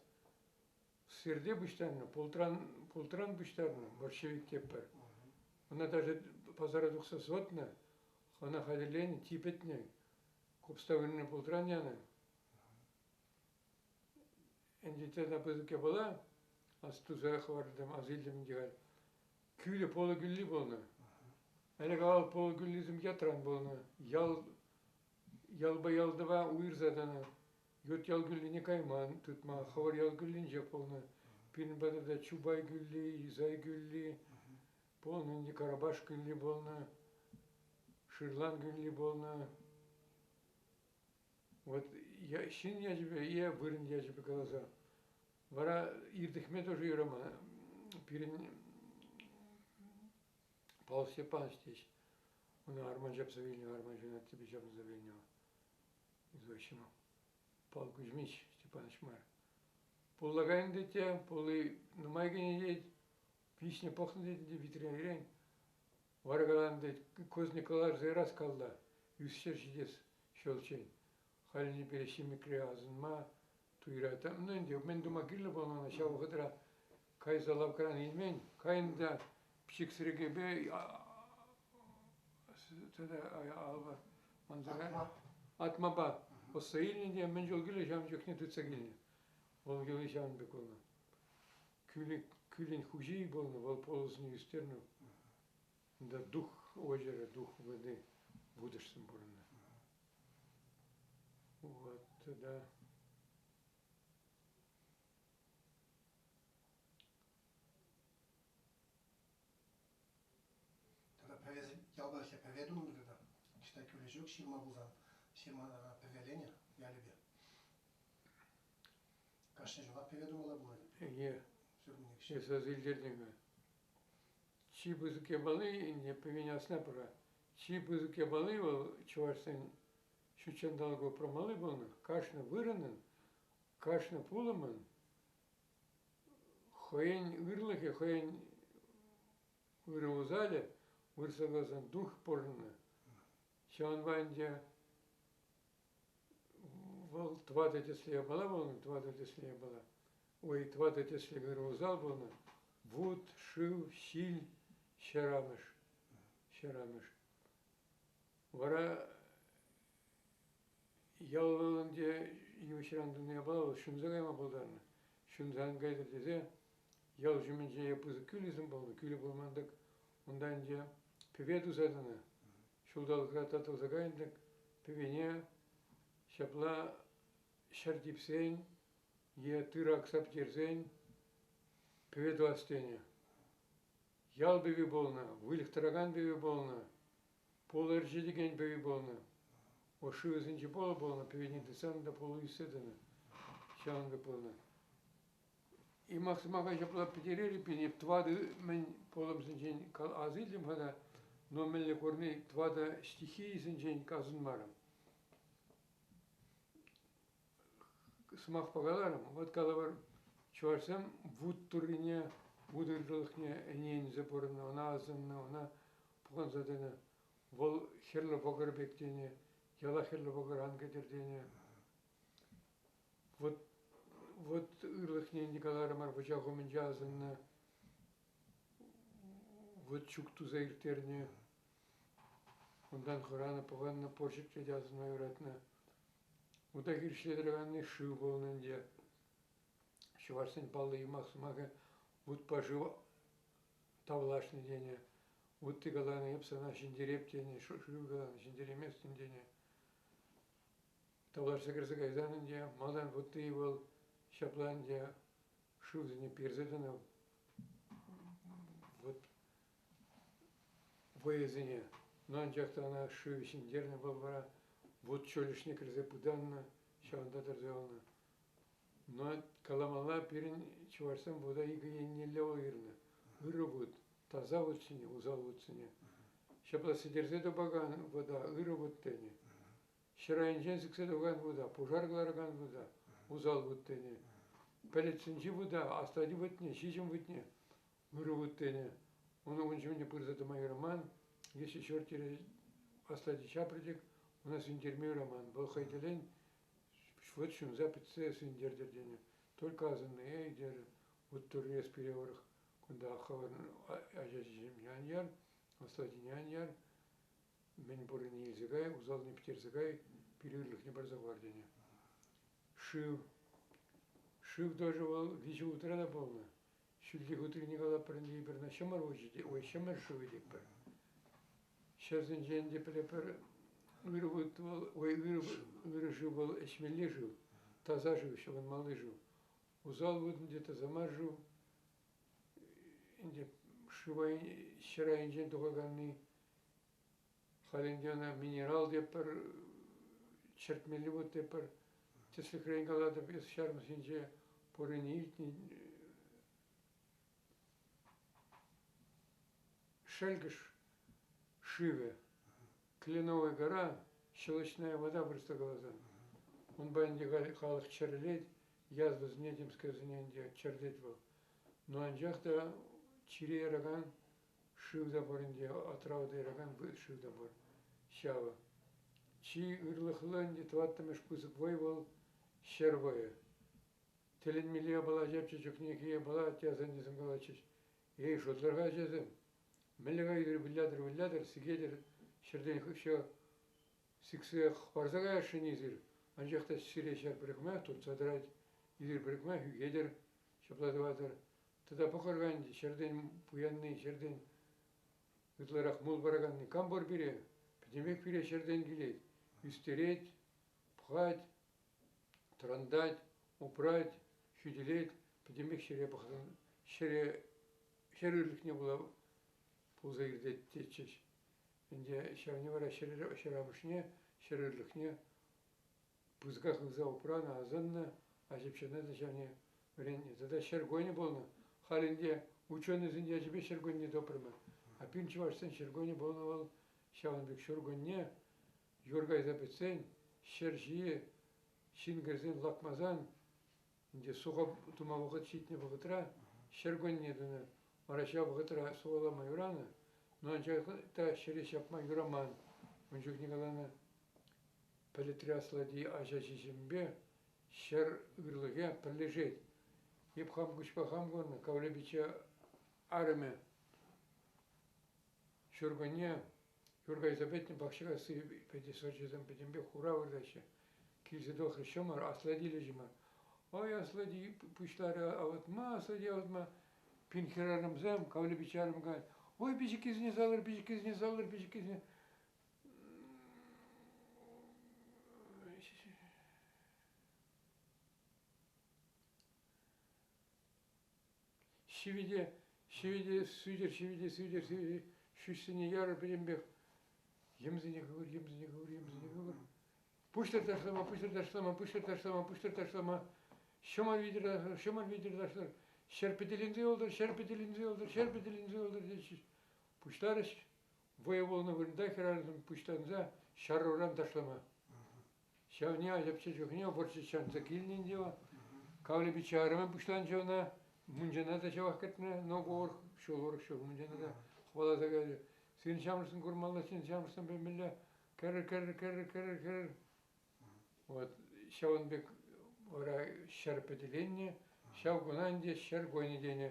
Сӗрте пуҫтарнӑ, пултран, пултран пуҫтарнӑ, борщевик тетпӗр. Ӑна даже пасара тухса сотнӑ, ӑна хатӗрленӗ, типӗтнӗ, купста вырӑнне пултран янӑ. Ӗнтӗ тата пысӑк япала, астуса хӑвартӑм, ас илтӗм ӗнтӗ халь. Кӳлӗ, полӑ кӳлли пулнӑ. Ӗлӗк-авал полӑ кӳллисем ятран пулнӑ. Ял, ялпа ялтӑва уйӑрса тӑнӑ. Ют ял кӳллине кайман тытма, хӑвӑр ял кӳллинчех пулнӑ. Пирӗн патӑрта Чупай кӳлли, Исай кӳлли пулнӑ, ӗнтӗ Карапаш кӳлли пулнӑ, Шырлан кӳлли пулнӑ. Вот ҫын ячӗпе е вырӑн ячӗпе каласа вара иртӗхме тоже юраман. Пирӗн Павел Степанович теҫ. Ӑна арман ҫапса вилнӗ, арман ҫунаттипе ҫапӑнса вилнӗ. Извозчима. Павел Кузьмич Степанович мар. Пулла кайнӑ тет те, пулли нумай кӗнӗ тет, виҫнӗ пӑхнӑ тет ӗнтӗ витренрен. Вара каланӑ тет, козне кӑларса ярас калла, ӳсҫӗр ҫитес ҫулччен. Халь ӗнтӗ пире ҫимӗкре асӑнма туйра ну ӗнтӗ мӗн тума кирлӗ пулнӑ ӑна ҫав вӑхӑтра кайса лавккаран илмен, кайнӑ та пӗчӗк сӗрекепе тата алӑ манса атмапа пӑсса илнӗ те мӗн чул кирлӗ ҫавӑн чухне тытса килнӗ. Вӑл йӑли ҫавӑн пек пулнӑ. Кӳлӗн хуҫи пулнӑ, вӑл полосине ӳстернӗ. Унта дух озера, дух воды вутӑшсем пурӑннӑ. Вот, да. Тата пӗве, ялта пӗве тунӑ тата. Ӑҫта кӳлӗ ҫук, ҫырма пулсан, ҫырма пӗвеленӗ ялӗпе. Кашни ҫулах пӗве тумалла пулать. Е, эс аса илтертӗн-ха. Чи пысӑк япали ӗнтӗ пӗвен асна пыра. Чи пысӑк япали вӑл чӑвашсен ҫутҫанталӑка упрамалли пулнӑ. Кашни вырӑнӑн, кашни пулӑмӑн хӑйӗн ырлӑхӗ, хӑйӗн ырӑ усалӗ вырса каласан дух пурӑннӑ. Ҫавӑнпа ӗнтӗ вӑл тӑватӑ тӗслӗ япала пулнӑ, тӑватӑ тӗслӗ япала. Ой, тӑватӑ тӗслӗ ырӑ усал пулнӑ. Вут, шыв, ҫил, ҫӗрамӗш. Ҫӗрамӗш. Вара ял вӑл ӗнтӗ йывӑҫран тунӑ япала вӑл ҫунса кайма пултарнӑ. Ҫунса ан кайтӑр тесе ял ҫумӗнче пысӑк кӳлӗсем пулнӑ. Кӳлӗ пулман-тӑк унта ӗнтӗ пӗве туса тӑнӑ. Ҫулталӑкра татӑлса кайнӑ-тӑк пӗвене ҫапла ҫӗр типсен е тырӑ акса пӗтерсен пӗве тӑвас тенӗ. Ял пӗви пулнӑ, выльӑх тӑракан пӗви пулнӑ, пулӑ ӗрчетекен пӗви пулнӑ. О, шывӗсенче пулӑ пулнӑ, пӗвене тытсан та пулӑ ӳссе тӑнӑ. Ҫавӑн пек пулнӑ. Юмах сӑмаха ҫапла пӗтерер эппин, эп тӑватӑ мӗн пулӑмсенчен ас илтӗм-ха та, но мӗнле курни тӑватӑ стихийӗсенчен асӑнмарӑм. Сӑмахпа каларӑм, вот калӑпӑр, чӑвашсем вут туррине, вут ырӑлӑхне ӗненсе пурӑннӑ, ӑна асӑннӑ, ӑна пӑхӑнса тӑнӑ. Вӑл хӗрлӗ вӑкӑр пек тенӗ, яла хӗрлӗ вӑкӑр ан кӗтӗр тенӗ. Вот. Вӑт ырлӑхне ӗнтӗ каларӑмӑр, вучах умӗнче асӑннӑ вӑт чӳк туса ирттернӗ. Унтан хӑранӑ, пӑхӑннӑ, пур ҫӗрте те асӑнма юратнӑ. Унта хирӗҫле тӑраканни шыв пулнӑ ӗнтӗ. Чӑвашсен паллӑ юмах сӑмахӗ вутпа шыв тавлашнӑ тенӗ. Вутти каланӑ, эп сана ҫӗнтереп тенӗ, шыв каланӑ, ҫӗнтерейместӗн тенӗ. Тавлашса кӗрсе кайсан ӗнтӗ малтан вутти вӑл ҫапла ӗнтӗ шывсене персе тӑнӑ. Вот вӑйӑсене. Но анчах та ӑна шыв ҫӗнтернӗ вӑл вара вут чулӗшне кӗрсе пытаннӑ, ҫавӑнта тӑрса юлнӑ. Но каламалла пирӗн чӑвашсем вута икӗ еннелле уйӑрнӑ. Ырӑ вут, таса вутсене, усал вутсене. Ҫапла сӗтӗрсе тупакан вута ырӑ вут тенӗ. Ҫӗр айӗнчен сиксе тухакан вута, пушар кӑларакан вута, усал вут тенӗ. Пӗлӗтсенчи вута, аслати вутне, ҫиҫӗм вутне ырӑ вут тенӗ. Унӑн ун ҫумне пырса тӑма юраман. Если ҫурт-йӗре аслати ҫапрӗ-тӗк, ӑна сӳнтерме юраман. Вӑл хӑй тӗллӗн вӑт ҫунса пӗтсе сӳнтертӗр тенӗ. Только асӑннӑ, эй, терӗ, вут турри эс пире урӑх кунта хӑвӑрӑн ача-ҫиҫӗмне ан яр, аслатине ан яр, мӗн пуррине илсе кай, усалне пӗтерсе кай, пире ырлӑхне парса хӑвар тенӗ. Шыв. Шыв тоже вӑл виҫӗ утра та пулнӑ. Ҫӳлти хутрине калатпӑр ӗнтӗ эпир ӑна ҫӑмӑр вучӗ те, ой, ҫӑмӑр шывӗ тетпӗр. Ҫӗрсенчен те пӗлетпӗр, ырӑ вут вӑл, ой, ырӑ, ырӑ шыв вӑл ӗҫмелли шыв, таса шыв, ҫӑвӑнмалли шыв. Усал вут ӗнтӗ таса мар шыв, ӗнтӗ шыв ҫӗр айӗнчен тухаканни. Халь ӗнтӗ ӑна минерал тетпӗр, чӗртмелли вут тетпӗр. Тӗслӗхрен калатӑп, эс ҫармӑсенче пуррине илтнӗ Шӗлкӗш шывӗ, Кленовая гора, щелочная вода вырӑсла каласан. Унпа ӗнтӗ халӑх чӗрӗлет, язвӑсене темскерсене ӗнтӗ чӗртет вӑл. Но анчах та чире яракан шыв та пур ӗнтӗ, отрава та яракан шыв та пур. Ҫавӑ. Чи ырлӑхлӑ ӗнтӗ тӑваттӑмӗш пысӑк вӑй вӑл ҫӗр вӑйӗ. Тӗлӗнмелле япала ҫапчӗ чухнехи япала атте-асаннесем калатчӗҫ. Эй, шутлӑр-ха ачасем, мӗнле кайӑр вылятӑр-вылятӑр, сикетӗр ҫӗртен хыҫҫӑ сиксе хӑпарса каясшӑн эсир, анчах та сире ҫӗр пӗрӗхме туртса тӑрать, эсир пӗрӗхме ӳкетӗр, ҫапла тӑватӑр. Тата пӑхӑр-ха ӗнтӗ, ҫӗртен пуянни, ҫӗртен ытларах мул параканни кам пур пире? Пӗтӗмпех пире ҫӗртен килет. Ӳстерет, пӑхать, тӑрантать, упрать, хӳтӗлет, пӗтӗмпех ҫӗре пӑхсан ҫӗре ҫӗр ырлӑхне пула пулса иртет тетчӗҫ. Ӗнтӗ ҫавне вара ҫӗр амӑшне, ҫӗр ырлӑхне пысӑка хывса упранӑ, асӑннӑ, ачапчана та ҫавне вӗрентнӗ. Тата ҫӗр кунӗ пулнӑ. Халь ӗнтӗ ученӑйсен ячӗпе ҫӗр кунне тупрӑмӑр. А пин чӑвашсен ҫӗр кунӗ пулнӑ вӑл ҫавӑн пек ҫуркунне юр кайса пӗтсен ҫӗр ҫийӗ ҫын кӗрсен лакмасан ӗнтӗ суха тума вӑхӑт ҫитнӗ вӑхӑтра ҫӗркунне тунӑ. Вара ҫав вӑхӑтра сухалама юранӑ, но анчах та ҫӗре ҫапма юраман. Ун чухне каланӑ, пӗлӗтре аслати аҫа-ҫиҫӗмпе ҫӗр ырлӑхӗ пӗрлешет. Эп хам куҫпа хам курнӑ, Кавле пичче арӑмӗ ҫуркунне Юр кайса пӗтнӗ пахча пӗтӗ сӑрчӗсем пӗтӗмпех хура выртаҫҫӗ. Килсе тухрӗ ҫӑмӑр, аслатилӗ ҫӑмӑр. Ой, аслати пуҫларӗ авӑтма, аслати авӑтма. Пин хӗрарӑмсем, кавле пичче калать, ой, пичӗккисене салӑр, пичӗккисене салӑр, пичӗккисене. Ҫивӗте, ҫивӗте сӳтӗр, ҫивӗте сӳтӗр, сивӗ ҫӳҫсене ярӑр пӗтӗмпех. Йӗмсене хывӑр, йӗмсене хывӑр, йӗмсене хывӑр. Пуҫлӑр ташлама, пуҫлӑр ташлама, пуҫлӑр ташлама, пуҫлӑр ташлама. Ҫӑмӑл витӗр ташлӑр, ҫӑмӑл витӗр ташлӑр. Ҫӗр пӗтӗленсе юлтӑр, ҫӗр пӗтӗленсе юлтӑр, ҫӗр пӗтӗленсе юлтӑр теҫҫӗ. Пуҫларӗҫ вӑйӑ пулнӑ вырӑнта хӗрарӑмсем пуҫтарӑнса ҫаруран ташлама. Ҫавне ачапча чухне вӑрҫӑ чанса килнӗ ӗнтӗ вӑл. Кавле пичче арӑмӗ пуҫланчӗ ӑна. Мунчана та ҫавах кӗртнӗ, но урӑх ҫул, урӑх ҫул. Мунчана та хӑваласа кайрӗ. Сирӗн ҫамрӑксем курмалла, сирӗн ҫамрӑксем пӗлмелле. Кӗрӗр, кӗрӗр, кӗрӗр, кӗрӗр, кӗрӗр. Вот ҫавӑн пек. Вара ҫӗр пӗтӗленнӗ. Ҫав куна ӗнтӗ ҫӗр кунӗ тенӗ.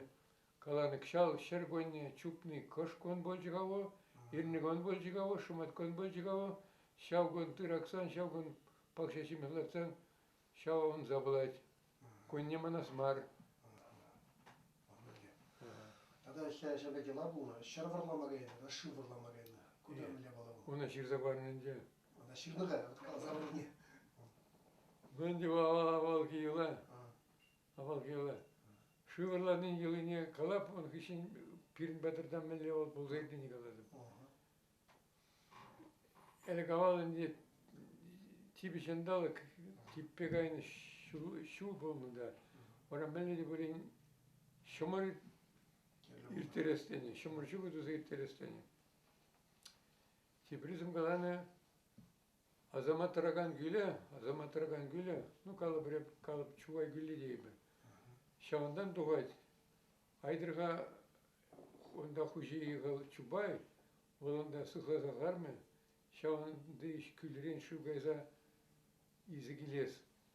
Каланӑ кӑҫал ҫӗр кунне чупни кӑш кун пулчӗ-ха вӑл, иртнӗ кун пулчӗ-ха вӑл, шӑмат кун пулчӗ-ха вӑл. Ҫав кун тыр аксан, ҫав кун пахча ҫимӗҫ лартсан ҫав ӑнса пулать. Кунне манас мар. Тата ҫав пек йӑла пулнӑ. Ҫӗр вӑрлама кайнӑ тата шыв вӑрлама кайнӑ. Ку та мӗнле япала вӑл? Уна ҫырса панӑ ӗнтӗ. Ӑна ҫырнӑ-ха, вот каласа пани. Ну ӗнтӗ авалхи йӑла. Авалхи йӑла. Шыв вӑрланин йӑлине калап, ун хыҫҫӑн пирӗн патӑрта мӗнле вӑл пулса иртнине калатӑп. Ӗлӗк-авал ӗнтӗ типӗ ҫанталӑк типпе кайнӑ ҫу пулнӑ та вара мӗнле те пулин ҫӑмӑр ирттерес тенӗ, ҫӑмӑр ҫукӗ туса ирттерес тенӗ. Теприсем каланӑ, Асамат тӑракан кӳлӗ, Асамат тӑракан кӳлӗ, ну, калӑпӑр эп, калӑп Чувай кӳлли тейӗпӗр. Ҫавӑнтан тухать. Айтӑр-ха унта хуҫи вӑл Чупай, вӑл унта сыхласа хӑвармӗ, ҫавӑнти кӳлӗрен шыв кайса илсе килес,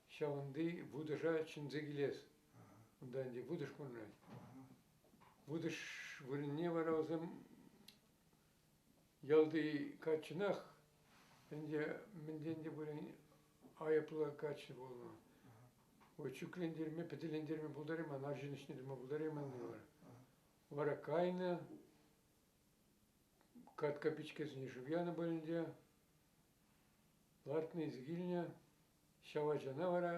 ҫавӑнти вутӑша чӗнсе килес. Унта ӗнтӗ вутӑш пурӑнать. Вутӑш вырӑнне вара вӗсем ялти каччӑнах ӗнтӗ мӗнтен те пулин айӑплӑ каччӑ пулнӑ. Чӳклентерме, пӗтӗлентерме пултарайман, арҫын ӗҫне тума пултарайман вара. Вара кайнӑ, катка пичкесене шыв янӑ пуль ӗнтӗ, лартнӑ илсе килнӗ. Ҫав ачана вара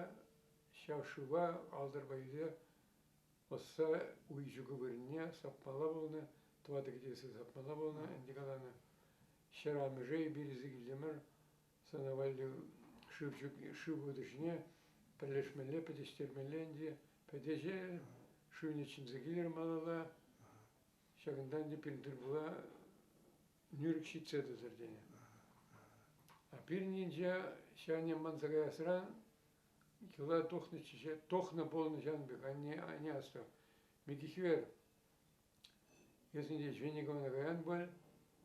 ҫав шыва алтӑрпа илсе ӑсса уй ҫукӗ вырӑнне сапмалла пулнӑ, тӑватӑ кӗтесе сапмалла пулнӑ, ӗнтӗ каланӑ. Ҫӗр амӑшӗ эпир илсе килтӗмӗр, сана валли шыв ҫук, шыв вутӑшне пӗрлешмелле, пӗтӗҫтермелле ӗнтӗ. Пӗтӗҫе шывне чӗнсе килӗр малалла. Ҫакӑнтан ӗнтӗ пирӗн тыр-пула нӳрӗк ҫитсе тӑтӑр тенӗ. А пирӗн енче ҫавне манса каясран йӑла тухнӑччӗ, тухнӑ пулнӑ ҫавӑн пек, анне, анне асту. Микихвер, эс ӗнтӗ Звениговӑна каян пуль,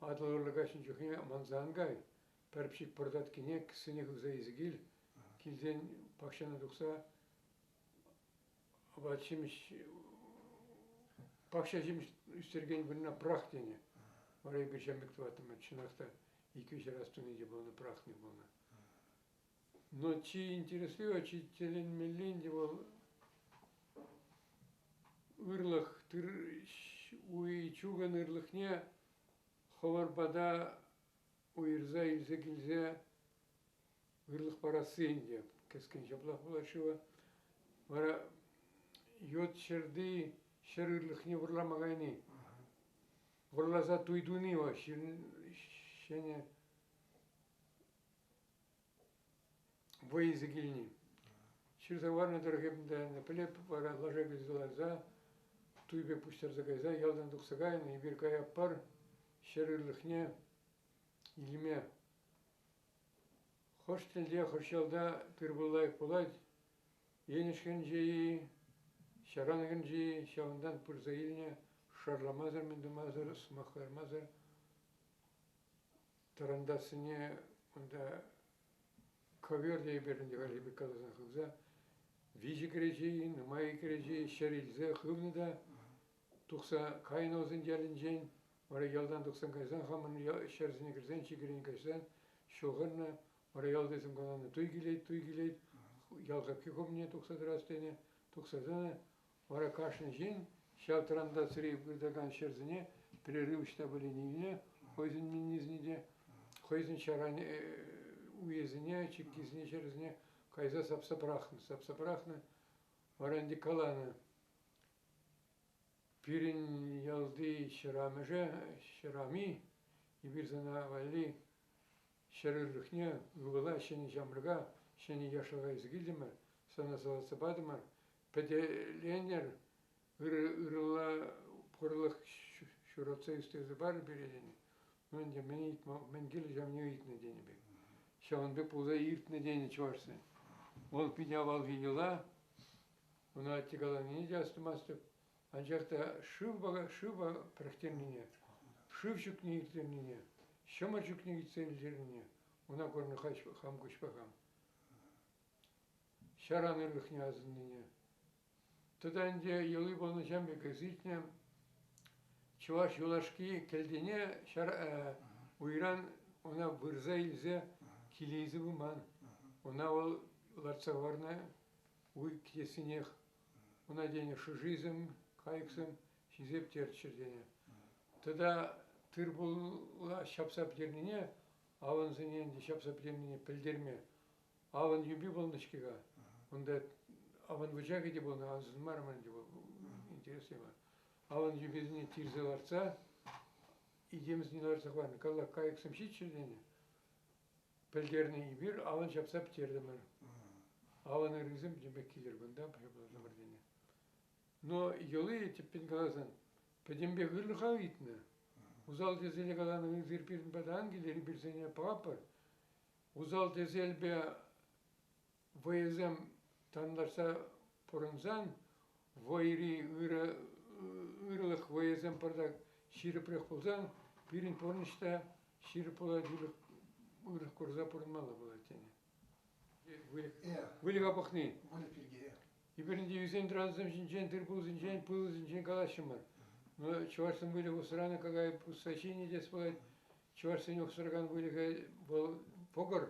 Атӑл урлӑ каҫнӑ чухне манса ан кай, пӗр пӗчӗк пӑртаткине кӗсьене хывса илсе кил, килсен пахчана тухса апат-ҫимӗҫ, пахча-ҫимӗҫ ӳстерекен вырӑна пӑрах тенӗ. Вара эпир ҫавӑн пек тӑваттӑмӑр, чӑнах та иккӗ раз туни те пулнӑ, пӑрахни пулнӑ. Но чи интересли, чи тӗлӗнмелли ӗнтӗ вӑл ырлӑх, уй чукӑн ырлӑхне хӑвӑр пата уйӑрса илсе килсе ырлӑх парасси ӗнтӗ. Кӗскен ҫаплах пулать-ши вӑл. Вара ют ҫӗрти ҫӗр ырлӑхне вӑрлама кайни, вӑрласа туй туни вӑл ҫӗнӗ вӑй илсе килни. Ҫырса хӑварнӑ тӑрӑх эп ӗнтӗ пӗлеп, вара лаша кӳлсе ларса туй пек пуҫтарса кайса ялтан тухса кайнӑ, эпир каятпӑр ҫӗр ырлӑхне илме. Хӑш тӗлте, хӑш ялта тыр-пул лайӑх пулать, Енӗш хӗрӗнче-и, Ҫаран хӗрӗнче-и, ҫавӑнтан пырса илнӗ шарламасӑр-мӗн тумасӑр, сӑмах кӑлармасӑр тӑрантассине унта ковер тейӗпӗр ӗнтӗ хальхи пек каласан хывса виҫӗ кӗреҫе-и, нумай кӗреҫе ҫӗр илсе хывнӑ та тухса кайнӑ вӗсен ялӗнчен. Вара ялтан тухсан кайсан хамӑн ҫӗрсене кӗрсен чикӗрен каҫсан ҫухӑрнӑ. Вара ялтисем каланӑ туй килет, туй килет, ял хапхи хумне тухса тӑрас тенӗ. Тухса тӑнӑ. Вара кашни ҫын ҫав тӑрантасри выртакан ҫӗрсене перерыв ӑҫта пулин илнӗ, хӑйсен миннисене те, хӑйсен ҫаран уйӗсене, чиккисене, ҫӗрӗсене кайса сапса пӑрахнӑ. Сапса пӑрахнӑ. Вара ӗнтӗ каланӑ: пирӗн ялти ҫӗр-амӑшӗ, ҫӗр-ами, эпир сана валли ҫӗр ырлӑхне, ывӑла, ҫӗнӗ ҫамрӑка, ҫӗнӗ яшлӑха илсе килтӗмӗр, сана салатса патӑмӑр, пӗтӗленӗр, ырӑ ырӑла пурлӑх ҫуратса ӳстерсе парӑр пире тенӗ. Ну ӗнтӗ мӗн ыйтма, мӗн кирлӗ ҫавне ыйтнӑ тенӗ пек. Ҫавӑн пек пулса иртнӗ тенӗ чӑвашсен. Вӑл питӗ авалхи йӑла. Ӑна атте каланине те астумастӑп. Анчах та шыв шывпа пӗрӗхтернине, шыв ҫукне ирттернине, ҫӑмӑр ҫукне илсе илтернине ӑна курнӑ хам куҫпа хам. Ҫаран ырлӑхне асӑннине. Тата ӗнтӗ йӑли пулнӑ ҫам пек ӳситнӗ чӑваш юлашки кӗлтине ҫар уйран ӑна вырса илсе килейсе пыман. Ӑна вӑл лартса хӑварнӑ уй кӗтессинех. Ӑна тенӗ шӑшисем, кайӑксем ҫисе пӗтерччӗр тенӗ. Тата тыр-пула ҫапса пӗтернине, авӑнсене ӗнтӗ ҫапса пӗтернине пӗлтерме авӑн юпи пулнӑ-ҫке-ха. Унта авӑн вучахӗ те пулнӑ, ансӑр мар ӗнтӗ вӑл, интереслӗ мар. Авӑн юписене тирсе лартса, итемсене лартса хӑварнӑ. Каллах кайӑксем ҫиччӗр тенӗ. Пӗлтернӗ эпир, авӑн ҫапса пӗтертӗмӗр. Авӑн ыррисем пӗтӗмпех килӗр кунта, ҫаплатӑмӑр тенӗ. Но йӑли, тӗппӗн каласан, пӗтӗмпех ырлӑха ыйтнӑ. Усал тесе каланӑ эсир пирӗн пата ан килӗр, эпир сене пӑхатпӑр. Усал-тӗселпе вӑйӑсем танлашса пурӑнсан вӑйри ырӑ ырӑлӑх вӑйӑсем пӑртак ҫирӗпрех пулсан пирӗн пурнӑҫ та ҫирӗп пулать, ырӑх курса пурӑнмалла пулать тенӗ. Выльӑха пӑхни. Выльӑх пирки. Эпир ӗнтӗ ӳсен-тӑрансем ҫинчен, тыр-пул ҫинчен, пыл ҫинчен калаҫрӑмӑр. Но чӑвашсем выльӑх усранӑ какай пусса ҫинӗ тес пулать. Чӑвашсен ӑхсӑркан выльӑхӗ вӑл вӑкӑр,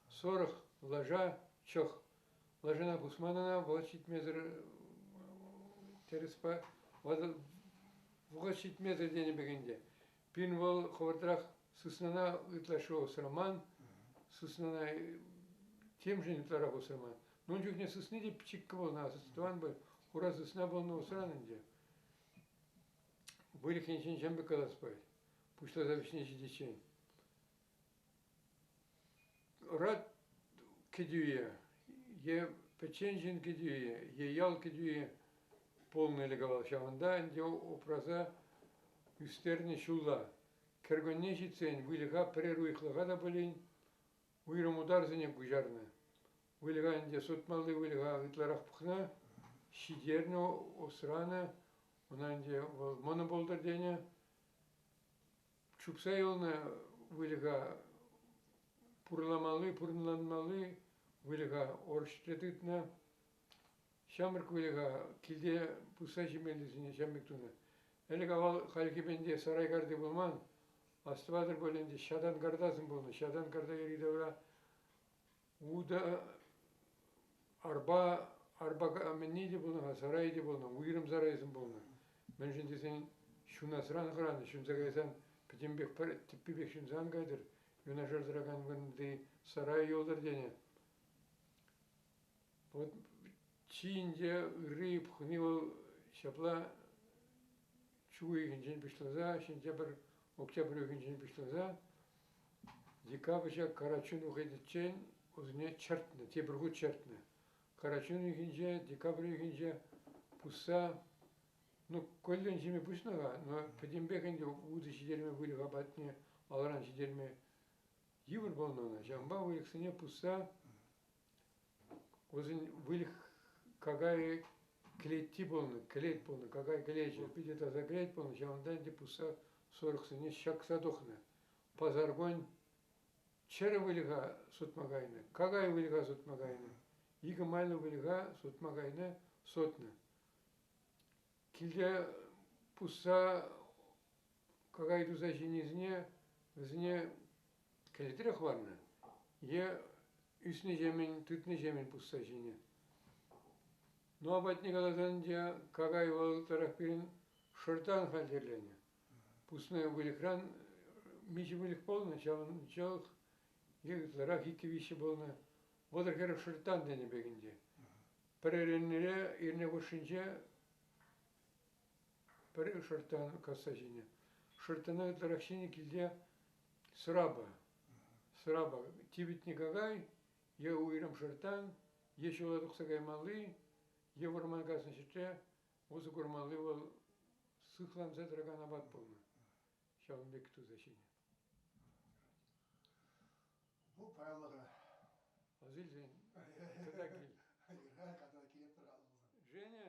сорох, лаша, чӑх. Лашана пусман ӑна, вӑхӑт ҫитмесӗр тӗрӗс вӑхӑт ҫитмесӗр тенӗ пек ӗнтӗ. Пин вӑл хӑвӑртрах сыснана ытлашши усраман, сыснана темшӗн ытларах усраман. Ун чухне сысни те пӗчӗккӗ пулнӑ, тӑван хура сысна пулнӑ усран ӗнтӗ. Выльӑх енчен ҫам пек калас пулать. Пуҫласа вӗҫне ҫитиччен. Ӑрат кӗтӳе е пӗччен ҫын кӗтӳе, е ял кӗтӳе пулнӑ ӗлӗк авал ҫавӑнта ӗнтӗ упраса ӳстернӗ ҫулла. Кӗркунне ҫитсен выльӑха пӗрер уйӑхлӑха та пулин уйрӑм утарсене куҫарнӑ. Выльӑха ӗнтӗ сутмалли выльӑха ытларах пӑхнӑ, ҫитернӗ, усранӑ. Ӑна ӗнтӗ вӑл мӑнӑ пултӑр тенӗ. Чупса юлнӑ выльӑха пурламалли, пурӑнланмалли выльӑха орҫре тытнӑ. Ҫамрӑк выльӑха килте пусса ҫимеллисене ҫам пек тунӑ. Ӗлӗк-авал хальхи пенте сарай карти пулман. Астӑватӑр пуль ӗнтӗ, ҫатан картасем пулнӑ. Ҫатан карта йӗри-тавра утӑ, арпа, арпа мӗнни те пулнӑ-ха, сарайӗ те пулнӑ, уйрӑм сарайсем пулнӑ. Мӗншӗн тесен ҫунасран хӑранӑ, ҫунса кайсан пӗтӗмпех пӗр тӗппипех ҫунса ан кайтӑр, юнашар тӑракан вырӑнти сарай юлтӑр тенӗ. Вот чи ӗнтӗ ырри пӑхни вӑл ҫапла ҫу уйӑхӗнчен пуҫласа сентябрь, октябрь уйӑхӗнчен пуҫласа декабрь Карачун уйӑхӗччен вӗсене чӗртнӗ, тепӗр хут чӗртнӗ. Карачун уйӑхӗнче, декабрь уйӑхӗнче пусса, ну, куллен ҫиме пуҫнӑ-ха, но пӗтӗмпех ӗнтӗ утӑ ҫитерме выльӑх апатне алран ҫитерме йывӑр пулнӑ ӑна. Ҫавӑнпа выльӑхсене пусса вӗсен выльӑх какайӗ кӗлетти пулнӑ, кӗлет пулнӑ, какай кӗлечӗ. Питӗ таса кӗлет пулнӑ, ҫавӑнта ӗнтӗ пусса сурӑхсене ҫакса тухнӑ. Пасаркун чӗрӗ выльӑха сутма кайнӑ, какай выльӑха сутма кайнӑ, икӗ майлӑ выльӑха сутма кайнӑ, сутнӑ. Килте пусса какай туса ҫинисене вӗсене кӗлетре хӑварнӑ е ӳснӗҫемӗн, тытнӑҫемӗн пусса ҫинӗ. Ну, апатне каласан ӗнтӗ какай вӑл тӑрӑх пирӗн шӑртан хатӗрленӗ. Пуснӑ выльӑхран миҫе выльӑх пулнӑ, ҫавӑн чӑх е ытларах иккӗ-виҫҫӗ пулнӑ. 30-40 шӑрттан тенӗ пек ӗнтӗ. Пӗр эрнере, эрне хушшинче пӗр шӑрттан касса ҫинӗ. Шӑрттана ытларах ҫинӗ килте сӑрапа. Сӑрапа типӗтнӗ какай е уйрӑм шӑрттан, е ҫула тухса каймалли, е вӑрман каснӑ ҫӗртре усӑ курмалли вӑл сыхланса тӑракан апат пулнӑ. Ҫавӑн пек туса ҫинӗ. Ну, паянлӑха. Аса илсен, тата кил. Юра, катана килеп тӑр Женя!